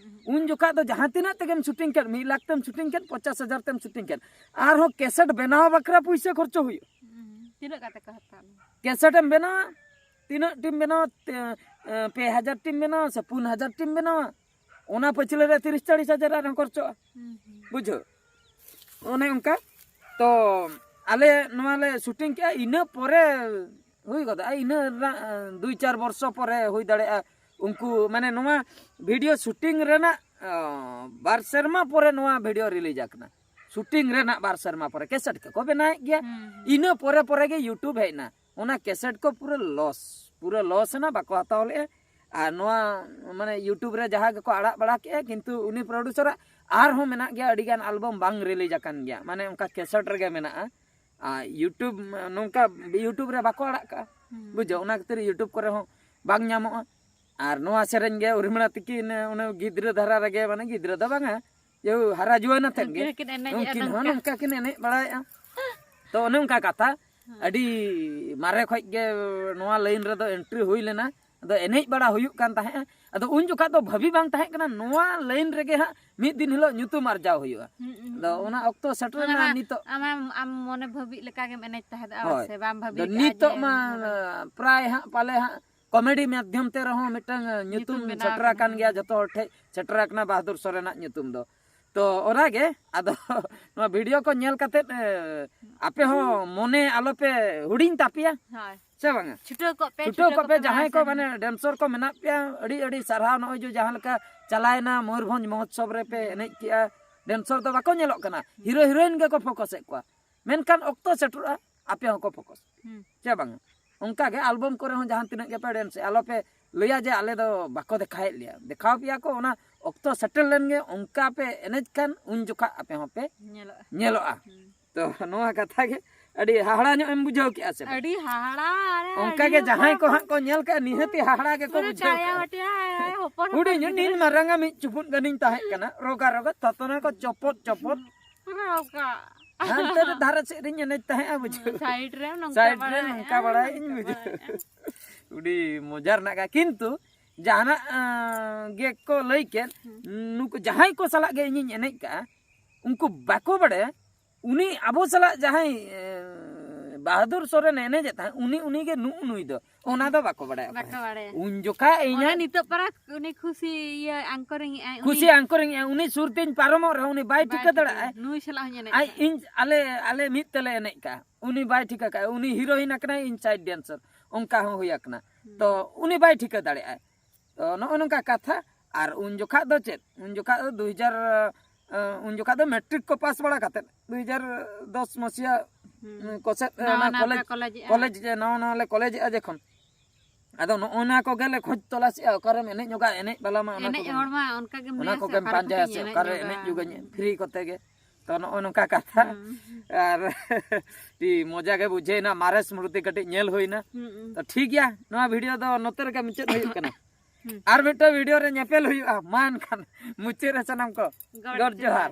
ᱩᱱ ᱡᱚᱠᱷᱟᱡ ᱫᱚ ᱡᱟᱦᱟᱸ ᱛᱤᱱᱟᱹᱜ ᱛᱮᱜᱮᱢ ᱥᱩᱴᱤᱝ ᱠᱮᱫ, ᱢᱤᱫ ᱞᱟᱠᱷ ᱛᱮᱢ ᱥᱩᱴᱤᱝ ᱠᱮᱫ, ᱯᱚᱧᱪᱟᱥ ᱦᱟᱡᱟᱨ ᱛᱮᱢ ᱥᱩᱴᱤᱝ ᱠᱮᱫ, ᱟᱨᱦᱚᱸ ᱠᱮᱥᱮᱴ ᱵᱮᱱᱟᱣ ᱵᱟᱠᱷᱨᱟ ᱯᱩᱭᱥᱟᱹ ᱠᱷᱚᱨᱪᱚ ᱦᱩᱭᱩᱜᱼᱟ᱾ ᱛᱤᱱᱟᱹᱜ ᱠᱟᱛᱮ ᱠᱚ ᱦᱟᱛᱟᱣᱟ? ᱠᱮᱥᱮᱴ ᱮᱢ ᱵᱮᱱᱟᱣᱟ, ᱛᱤᱱᱟᱹᱜ ᱴᱤᱢ ᱵᱮᱱᱟᱣᱟ, ᱛᱮ- ᱮ, ᱯᱮ ᱦᱟᱡᱟᱨ ᱴᱤᱢ ᱵᱮᱱᱟᱣᱟ ᱥᱮ ᱯᱩᱱ ᱦᱟᱡᱟᱨ ᱴᱤᱢ ᱵᱮᱱᱟᱣᱟ, ᱚᱱᱟ ᱯᱟᱹᱪᱷᱞᱟᱹ ᱨᱮ ᱛᱤᱨᱤᱥ ᱪᱟᱞᱤᱥ ᱦᱟᱡᱟᱨ ᱟᱨᱦᱚᱸ ᱠᱷᱚᱨᱪᱚᱜᱼᱟ᱾ ᱵᱩᱡᱷᱟᱹᱣ? ᱚᱱᱮ ᱚᱱᱠᱟ᱾ ᱛᱚ ᱟᱞᱮ ᱱᱚᱣᱟ ᱞᱮ ᱥᱩᱴᱤᱝ ᱠᱮᱜᱼᱟ, ᱤᱱᱟᱹ ᱯᱚᱨᱮ ᱦᱩᱭ ᱜᱚᱫᱚᱜᱼᱟ, ᱤᱱᱟᱹ ᱨᱮᱱᱟᱜ, ᱮ, ᱫᱩᱭ ᱪᱟᱨ ᱵᱚᱨᱥᱚ ᱯᱚᱨᱮ ᱦᱩᱭ ᱫᱟᱲᱮᱭᱟᱜᱼᱟ᱾ ᱩᱱᱠᱩ ᱢᱟᱱᱮ ᱱᱚᱣᱟ ᱵᱷᱤᱰᱤᱭᱳ ᱥᱩᱴᱤᱝ ᱨᱮᱱᱟᱜ, ᱚ, ᱵᱟᱨ ᱥᱮᱨᱢᱟ ᱯᱚᱨᱮ ᱱᱚᱣᱟ ᱵᱷᱤᱰᱤᱭᱳ ᱨᱤᱞᱤᱡᱽ ᱟᱠᱟᱱᱟ᱾ ᱥᱩᱴᱤᱝ ᱨᱮᱱᱟᱜ ᱵᱟᱨ ᱥᱮᱨᱢᱟ ᱯᱚᱨᱮ ᱠᱮᱥᱮᱴ ᱠᱚᱠᱚ ᱵᱮᱱᱟᱣᱮᱫ ᱜᱮᱭᱟ᱾ ᱤᱱᱟᱹ ᱯᱚᱨᱮ ᱯᱚᱨᱮ ᱜᱮ ᱭᱩᱴᱩᱵᱽ ᱦᱮᱡ ᱮᱱᱟ᱾ ᱚᱱᱟ ᱠᱮᱥᱮᱴ ᱠᱚ ᱯᱩᱨᱟᱹ ᱞᱚᱥ, ᱯᱩᱨᱟᱹ ᱞᱚᱥ ᱮᱱᱟ, ᱵᱟᱠᱚ ᱦᱟᱛᱟᱣ ᱞᱮᱜᱼᱟ᱾ ᱟᱨ ᱱᱚᱣᱟ ᱢᱟᱱᱮ ᱭᱩᱴᱩᱵᱽ ᱨᱮ ᱡᱟᱦᱟᱸ ᱜᱮᱠᱚ ᱟᱲᱟᱜ ᱵᱟᱲᱟ ᱠᱮᱜᱼᱟ, ᱠᱤᱱᱛᱩ ᱩᱱᱤ ᱯᱨᱚᱰᱩᱥᱟᱨᱟᱜ ᱟᱨᱦᱚᱸ ᱢᱮᱱᱟᱜ ᱜᱮᱭᱟ, ᱟᱹᱰᱤ ᱜᱟᱱ ᱟᱞᱵᱚᱢ ᱵᱟᱝ ᱨᱤᱞᱤᱡᱽ ᱟᱠᱟᱱ ᱜᱮᱭᱟ, ᱢᱟᱱᱮ ᱚᱱᱠᱟ ᱠᱮᱥᱮᱴ ᱨᱮᱜᱮ ᱢᱮᱱᱟᱜᱼᱟ᱾ ᱟᱨ ᱭᱩᱴᱩᱵᱽ ᱱᱚᱝᱠᱟ ᱭᱩᱴᱩᱵᱽ ᱨᱮ ᱵᱟᱠᱚ ᱟᱲᱟᱜ ᱠᱟᱜᱼᱟ, ᱵᱩᱡᱷᱟᱹᱣ? ᱚᱱᱟ ᱠᱷᱟᱹᱛᱤᱨ ᱭᱩᱴᱩᱵᱽ ᱠᱚᱨᱮ ᱦᱚᱸ ᱵᱟᱝ ᱧᱟᱢᱚᱜᱼᱟ᱾ ᱟᱨ ᱱᱚᱣᱟ ᱥᱮᱨᱮᱧ ᱜᱮ ᱩᱨᱢᱤᱞᱟ ᱛᱤᱠᱤᱱ ᱩᱱᱟᱹᱜ ᱜᱤᱫᱽᱨᱟᱹ ᱫᱷᱟᱨᱟ ᱨᱮᱜᱮ, ᱢᱟᱱᱮ ᱜᱤᱫᱽᱨᱟᱹ ᱫᱚ ᱵᱟᱝᱟ, ᱡᱮ ᱦᱟᱨᱟ ᱡᱩᱣᱟᱹᱱ ᱟᱛᱮᱫ ᱜᱮ ᱩᱱᱠᱤᱱ ᱦᱚᱸᱠᱤᱱ ᱮᱱᱮᱡᱮᱜᱼᱟ ᱩᱱᱠᱤᱱ ᱦᱚᱸ ᱱᱚᱝᱠᱟ᱾ ᱱᱚᱝᱠᱟ ᱠᱤᱱ ᱮᱱᱮᱡ ᱵᱟᱲᱟᱭᱮᱜᱼᱟ᱾ ᱛᱚ ᱚᱱᱮ ᱚᱱᱠᱟ ᱠᱟᱛᱷᱟ, ᱟᱹᱰᱤ ᱢᱟᱨᱮ ᱠᱷᱚᱡ ᱜᱮ ᱱᱚᱣᱟ ᱞᱟᱭᱤᱱ ᱨᱮᱫᱚ ᱮᱱᱴᱨᱤ ᱦᱩᱭ ᱞᱮᱱᱟ᱾ ᱟᱫᱚ ᱮᱱᱮᱡ ᱵᱟᱲᱟ ᱦᱩᱭᱩᱜ ᱠᱟᱱ ᱛᱟᱦᱮᱸᱜᱼᱟ᱾ ᱟᱫᱚ ᱩᱱ ᱡᱚᱠᱷᱟᱡ ᱫᱚ ᱵᱷᱟᱹᱵᱤ ᱵᱟᱝ ᱛᱟᱦᱮᱸ ᱠᱟᱱᱟ ᱱᱚᱣᱟ ᱞᱟᱭᱤᱱ ᱨᱮᱜᱮ ᱦᱟᱸᱜ ᱢᱤᱫ ᱫᱤᱱ ᱦᱤᱞᱳᱜ ᱧᱩᱛᱩᱢ ᱟᱨᱡᱟᱣ ᱦᱩᱭᱩᱜᱼᱟ᱾ ᱟᱫᱚ ᱚᱱᱟ ᱚᱠᱛᱚ ᱥᱮᱴᱮᱨ ᱮᱱᱟ ᱱᱤᱛᱚᱜ᱾ ᱟᱢ ᱟᱢ ᱢᱚᱱᱮ ᱵᱷᱟᱹᱵᱤ ᱞᱮᱠᱟ ᱜᱮᱢ ᱮᱱᱮᱡ ᱛᱟᱦᱮᱸᱫ, ᱟᱨ ᱦᱳᱭ᱾ ᱥᱮ ᱵᱟᱢ ᱵᱷᱟᱹᱵᱤ ᱟᱫᱚ ᱞᱮᱠᱟ ᱱᱤᱛᱚᱜ ᱡᱮ ᱢᱟ ᱢᱚᱱᱮ ᱯᱨᱟᱭ ᱦᱟᱸᱜ ᱯᱟᱞᱮ ᱦᱟᱸᱜ ᱠᱚᱢᱮᱰᱤ ᱢᱟᱫᱽᱫᱷᱚᱢ ᱛᱮ ᱨᱮᱦᱚᱸ ᱢᱤᱫᱴᱟᱝ ᱧᱩᱛᱩᱢ ᱧᱩᱛᱩᱢ ᱵᱮᱱᱟᱣ ᱥᱮᱴᱮᱨ ᱟᱠᱟᱱᱟ᱾ ᱟᱠᱟᱱ ᱜᱮᱭᱟ, ᱡᱚᱛᱚ ᱦᱚᱲ ᱴᱷᱮᱡ ᱥᱮᱴᱮᱨ ᱟᱠᱟᱱᱟ ᱵᱟᱦᱟᱫᱩᱨ ᱥᱚᱨᱮᱱᱟᱜ ᱧᱩᱛᱩᱢ ᱫᱚ᱾ ᱛᱚ ᱚᱱᱟᱜᱮ ᱟᱫᱚ ᱱᱚᱣᱟ ᱵᱷᱤᱰᱤᱭᱳ ᱠᱚ ᱧᱮᱞ ᱠᱟᱛᱮᱫ, ᱮ, ᱟᱯᱮ ᱦᱚᱸ ᱢᱚᱱᱮ ᱟᱞᱚᱯᱮ ᱦᱩᱰᱤᱧ ᱛᱟᱯᱮᱭᱟ, ᱦᱳᱭ᱾ ᱥᱮ ᱵᱟᱝᱟ? ᱪᱷᱩᱴᱟᱹᱣ ᱠᱚᱜ ᱯᱮ, ᱪᱷᱩᱴᱟᱹᱣ ᱠᱚᱜ ᱯᱮ, ᱢᱟᱲᱟᱝ ᱡᱟᱦᱟᱸᱭ ᱠᱚ ᱥᱮᱱ᱾ ᱢᱟᱱᱮ ᱰᱮᱱᱥᱚᱨ ᱠᱚ ᱢᱮᱱᱟᱜ ᱯᱮᱭᱟ, ᱟᱹᱰᱤ ᱟᱹᱰᱤ ᱥᱟᱨᱦᱟᱣ᱾ ᱱᱚᱜᱼᱚᱭ ᱡᱮ ᱡᱟᱦᱟᱸ ᱞᱮᱠᱟ ᱪᱟᱞᱟᱣᱮᱱᱟ ᱢᱚᱭᱩᱨᱵᱷᱚᱸᱡᱽ ᱢᱚᱦᱳᱛᱥᱚᱵ ᱨᱮᱯᱮ ᱮᱱᱮᱡ ᱠᱮᱜᱼᱟ, ᱰᱮᱱᱥᱚᱨ ᱫᱚ ᱵᱟᱠᱚ ᱧᱮᱞᱚᱜ ᱠᱟᱱᱟ, ᱦᱤᱨᱳ ᱦᱤᱨᱳᱭᱤᱱ ᱜᱮᱠᱚ ᱯᱷᱳᱠᱟᱥᱮᱫ ᱠᱚᱣᱟ᱾ ᱢᱮᱱᱠᱷᱟᱱ ᱚᱠᱛᱚ ᱥᱮᱴᱮᱨᱚᱜᱼᱟ, ᱟᱯᱮ ᱦᱚᱸᱠᱚ ᱯᱷᱳᱠᱟᱥ, ᱦᱩᱸ᱾ ᱪᱮ ᱵᱟᱝᱟ? ᱚᱱᱠᱟ ᱜᱮ ᱟᱞᱵᱚᱢ ᱠᱚᱨᱮ ᱦᱚᱸ ᱡᱟᱦᱟᱸ ᱛᱤᱱᱟᱹᱜ ᱜᱮᱯᱮ ᱰᱮᱱᱥ, ᱟᱞᱚᱯᱮ ᱞᱟᱹᱭᱟ ᱡᱮ ᱟᱞᱮ ᱫᱚ ᱵᱟᱠᱚ ᱫᱮᱠᱷᱟᱣᱮᱫ ᱞᱮᱭᱟ, ᱫᱮᱠᱷᱟᱣ ᱯᱮᱭᱟ ᱠᱚ᱾ ᱚᱱᱟ ᱚᱠᱛᱚ ᱥᱮᱴᱮᱨ ᱞᱮᱱ ᱜᱮ ᱚᱱᱠᱟ ᱯᱮ ᱮᱱᱮᱡ ᱠᱷᱟᱱ ᱩᱱ ᱡᱚᱠᱷᱟ ᱟᱯᱮ ᱦᱚᱸᱯᱮ ᱧᱮᱞᱚᱜᱼᱟ᱾ ᱧᱮᱞᱚᱜᱼᱟ᱾ ᱦᱩᱸ᱾ ᱛᱚ ᱱᱚᱣᱟ ᱠᱟᱛᱷᱟ ᱜᱮ ᱟᱹᱰᱤ ᱦᱟᱦᱟᱲᱟ ᱧᱚᱜ ᱮᱢ ᱵᱩᱡᱷᱟᱹᱣ ᱠᱮᱜᱼᱟ ᱥᱮ ᱵᱟᱝ? ᱟᱹᱰᱤ ᱦᱟᱦᱟᱲᱟ᱾ ᱟᱨᱮ, ᱚᱱᱠᱟ ᱟᱹᱰᱤ ᱜᱮ ᱡᱟᱦᱟᱸᱭ ᱠᱚ ᱦᱚᱲ ᱦᱟᱸᱜ ᱠᱚ ᱧᱮᱞ ᱠᱟᱜᱼᱟ, ᱱᱤᱦᱟᱹᱛᱤ ᱦᱟᱦᱟᱲᱟ ᱜᱮᱠᱚ ᱯᱩᱨᱟᱹ ᱵᱩᱡᱷᱟᱹᱣ ᱠᱟᱭᱟ ᱠᱟᱜᱼᱟ᱾ ᱦᱚᱴᱮ, ᱦᱟᱭ, ᱦᱟᱭ, ᱦᱚᱯᱚᱱ ᱦᱚᱯᱚᱱ ᱦᱩᱰᱤᱧ ᱜᱤᱫᱽᱨᱟᱹ᱾ ᱱᱤᱱ ᱢᱟᱨᱟᱝᱟ ᱢᱤᱫ ᱪᱩᱯᱩᱫ ᱜᱟᱱᱤᱧ ᱛᱟᱦᱮᱸ ᱠᱟᱱᱟ, ᱨᱚᱜᱟ ᱨᱚᱜᱟ ᱛᱟᱛᱱᱟ ᱠᱚ ᱪᱚᱯᱚᱫ ᱪᱚᱯᱚᱫ᱾ ᱯᱩᱨᱟᱹ ᱚᱱᱠᱟ᱾ ᱦᱟᱱᱛᱮ ᱨᱮ ᱫᱷᱟᱨᱮ ᱥᱮᱫ ᱨᱤᱧ ᱮᱱᱮᱡ ᱛᱟᱦᱮᱸᱜᱼᱟ, ᱵᱩᱡᱷᱟᱹᱣ᱾ ᱥᱟᱭᱤᱰ ᱨᱮ ᱱᱚᱝᱠᱟ ᱥᱟᱭᱤᱰ ᱨᱮ ᱵᱟᱲᱟᱭ ᱱᱚᱝᱠᱟ ᱵᱟᱲᱟᱭ ᱤᱧ ᱵᱩᱡᱷᱟᱹᱣ᱾ ᱟᱹᱰᱤ ᱢᱚᱡᱟ ᱨᱮᱱᱟᱜ ᱠᱟᱛᱷᱟ᱾ ᱠᱤᱱᱛᱩ ᱡᱟᱦᱟᱱᱟᱜ ᱟᱸ, ᱜᱮᱠᱚ ᱞᱟᱹᱭ ᱠᱮᱫ, ᱱᱩᱠᱩ ᱡᱟᱦᱟᱸᱭ ᱠᱚ ᱥᱟᱞᱟᱜ ᱜᱮ ᱤᱧᱤᱧ ᱮᱱᱮᱡ ᱠᱟᱜᱼᱟ, ᱩᱱᱠᱩ ᱵᱟᱠᱚ ᱵᱟᱲᱟᱭᱟ ᱩᱱᱤ ᱟᱵᱚ ᱥᱟᱞᱟᱜ ᱡᱟᱦᱟᱸᱭ ᱮ, ᱵᱟᱦᱟᱫᱩᱨ ᱥᱚᱨᱮᱱ ᱮᱱᱮᱡᱮᱫ ᱛᱟᱦᱮᱸᱫ, ᱩᱱᱤ ᱩᱱᱤ ᱜᱮ ᱱᱩᱜᱼᱩ ᱱᱩᱭ ᱫᱚ, ᱚᱱᱟ ᱫᱚ ᱵᱟᱠᱚ ᱵᱟᱲᱟᱭᱟ ᱚᱠᱚᱭ ᱵᱟᱠᱚ ᱦᱚᱸ᱾ ᱵᱟᱲᱟᱭᱟ᱾ ᱩᱱ ᱡᱚᱠᱷᱟ ᱚᱱᱟ ᱤᱧᱟᱹᱜ ᱱᱤᱛᱚᱜ ᱯᱟᱨᱟ ᱩᱱᱤ ᱠᱷᱩᱥᱤ ᱤᱭᱟᱹ ᱟᱝᱠᱚᱨᱤᱝ ᱮᱜᱼᱟᱭ, ᱩᱱᱤ ᱠᱷᱩᱥᱤ ᱟᱝᱠᱚᱨᱤᱝ ᱮᱜᱼᱟ, ᱩᱱᱤ ᱥᱩᱨ ᱛᱮᱧ ᱯᱟᱨᱚᱢᱚᱜ ᱨᱮᱦᱚᱸ ᱩᱱᱤ ᱵᱟᱭ ᱵᱟᱭ ᱴᱷᱤᱠᱟᱹ ᱫᱟᱲᱮᱭᱟᱜᱼᱟᱭ᱾ ᱱᱩᱭ ᱥᱟᱞᱟᱜ ᱦᱚᱸᱧ ᱮᱱᱮᱡ ᱟᱡ ᱠᱟᱜᱼᱟ᱾ ᱤᱧ ᱟᱞᱮ ᱟᱞᱮ ᱢᱤᱫ ᱛᱮᱞᱮ ᱮᱱᱮᱡ ᱠᱟᱜᱼᱟ, ᱩᱱᱤ ᱵᱟᱭ ᱴᱷᱤᱠᱟᱹ ᱠᱟᱜᱼᱟ, ᱩᱱᱤ ᱦᱤᱨᱳᱭᱤᱱ ᱟᱠᱟᱱᱟᱭ, ᱤᱧ ᱥᱟᱭᱤᱰ ᱰᱮᱱᱥᱟᱨ, ᱚᱱᱠᱟ ᱦᱚᱸ ᱦᱩᱭ ᱟᱠᱟᱱᱟ᱾ ᱛᱚ ᱩᱱᱤ ᱵᱟᱭ ᱴᱷᱤᱠᱟᱹ ᱫᱟᱲᱮᱭᱟᱜᱼᱟᱭ᱾ ᱛᱚ ᱱᱚᱜᱼᱚ ᱱᱚᱝᱠᱟ ᱠᱟᱛᱷᱟ᱾ ᱟᱨ ᱩᱱ ᱡᱚᱠᱷᱟ ᱫᱚ ᱪᱮᱫ, ᱩᱱ ᱡᱚᱠᱷᱟ ᱫᱚ ᱫᱩ ᱦᱟᱡᱟᱨ ᱩᱱ ᱡᱚᱠᱷᱟ ᱫᱚ ᱢᱮᱴᱨᱤᱠ ᱠᱚ ᱯᱟᱥ ᱵᱟᱲᱟ ᱠᱟᱛᱮᱫ ᱫᱩ ᱦᱟᱡᱟᱨ ᱫᱚᱥ ᱢᱟᱥᱤᱭᱟ ᱦᱩᱸ᱾ ᱠᱚᱥᱮᱫ ᱱᱟᱣᱟ ᱚᱱᱟ ᱱᱟᱣᱟ ᱠᱚᱞᱮᱡᱽ ᱯᱮ ᱠᱚᱞᱮᱡᱽ ᱮᱜᱼᱟ᱾ ᱠᱚᱞᱮᱡᱽ ᱡᱮ ᱱᱟᱣᱟ ᱱᱟᱣᱟ ᱞᱮ ᱠᱚᱞᱮᱡᱽ ᱮᱜᱼᱟ ᱡᱚᱠᱷᱚᱱ, ᱟᱫᱚ ᱱᱚᱜᱼᱚ ᱱᱚᱣᱟ ᱠᱚᱜᱮ ᱞᱮ ᱠᱷᱚᱡᱽ ᱛᱚᱞᱟᱥᱮᱜᱼᱟ, ᱚᱠᱟᱨᱮᱢ ᱮᱱᱮᱡ ᱧᱚᱜᱟ, ᱮᱱᱮᱡ ᱵᱟᱞᱟ ᱢᱟ ᱚᱱᱟ ᱮᱱᱮᱡ ᱠᱚᱜᱮ᱾ ᱦᱚᱲ ᱢᱟ ᱚᱱᱠᱟ ᱜᱮᱢ ᱚᱱᱟ ᱧᱮᱞ ᱥᱮ, ᱠᱚᱜᱮᱢ ᱚᱠᱟᱨᱮ ᱯᱟᱸᱡᱟᱭᱟ ᱠᱟᱹᱴᱤᱡ ᱥᱮ, ᱮᱱᱮᱡ ᱚᱠᱟᱨᱮ ᱧᱚᱜᱟ᱾ ᱮᱱᱮᱡ ᱧᱚᱜᱟᱹᱧ ᱯᱷᱨᱤ ᱠᱚᱛᱮ ᱜᱮ᱾ ᱛᱚ ᱱᱚᱜᱼᱚ ᱱᱚᱝᱠᱟ ᱠᱟᱛᱷᱟ᱾ ᱦᱩᱸ᱾ ᱟᱨ ᱟᱹᱰᱤ ᱢᱚᱡᱟ ᱜᱮ ᱵᱩᱡᱷᱟᱹᱣᱮᱱᱟ, ᱢᱟᱨᱮ ᱥᱢᱨᱩᱛᱤ ᱠᱟᱹᱴᱤᱡ ᱧᱮᱞ ᱦᱩᱭᱱᱟ᱾ ᱦᱩᱸ᱾ ᱛᱚ ᱴᱷᱤᱠ ᱜᱮᱭᱟ, ᱱᱚᱣᱟ ᱵᱷᱤᱰᱤᱭᱳ ᱫᱚ ᱱᱚᱛᱮ ᱨᱮᱜᱮ ᱢᱩᱪᱟᱹᱫ ᱦᱩᱭᱩᱜ ᱠᱟᱱᱟ᱾ ᱦᱩᱸ᱾ ᱟᱨ ᱢᱤᱫᱴᱟᱝ ᱵᱷᱤᱰᱤᱭᱳ ᱨᱮ ᱧᱮᱯᱮᱞ ᱦᱩᱭᱩᱜᱼᱟ᱾ ᱢᱟ ᱮᱱᱠᱷᱟᱱ ᱢᱩᱪᱟᱹᱫ ᱨᱮ ᱥᱟᱱᱟᱢ ᱠᱚ ᱜᱚᱰ ᱜᱚᱰ ᱡᱚᱦᱟᱨ᱾ ᱡᱚᱦᱟᱨ᱾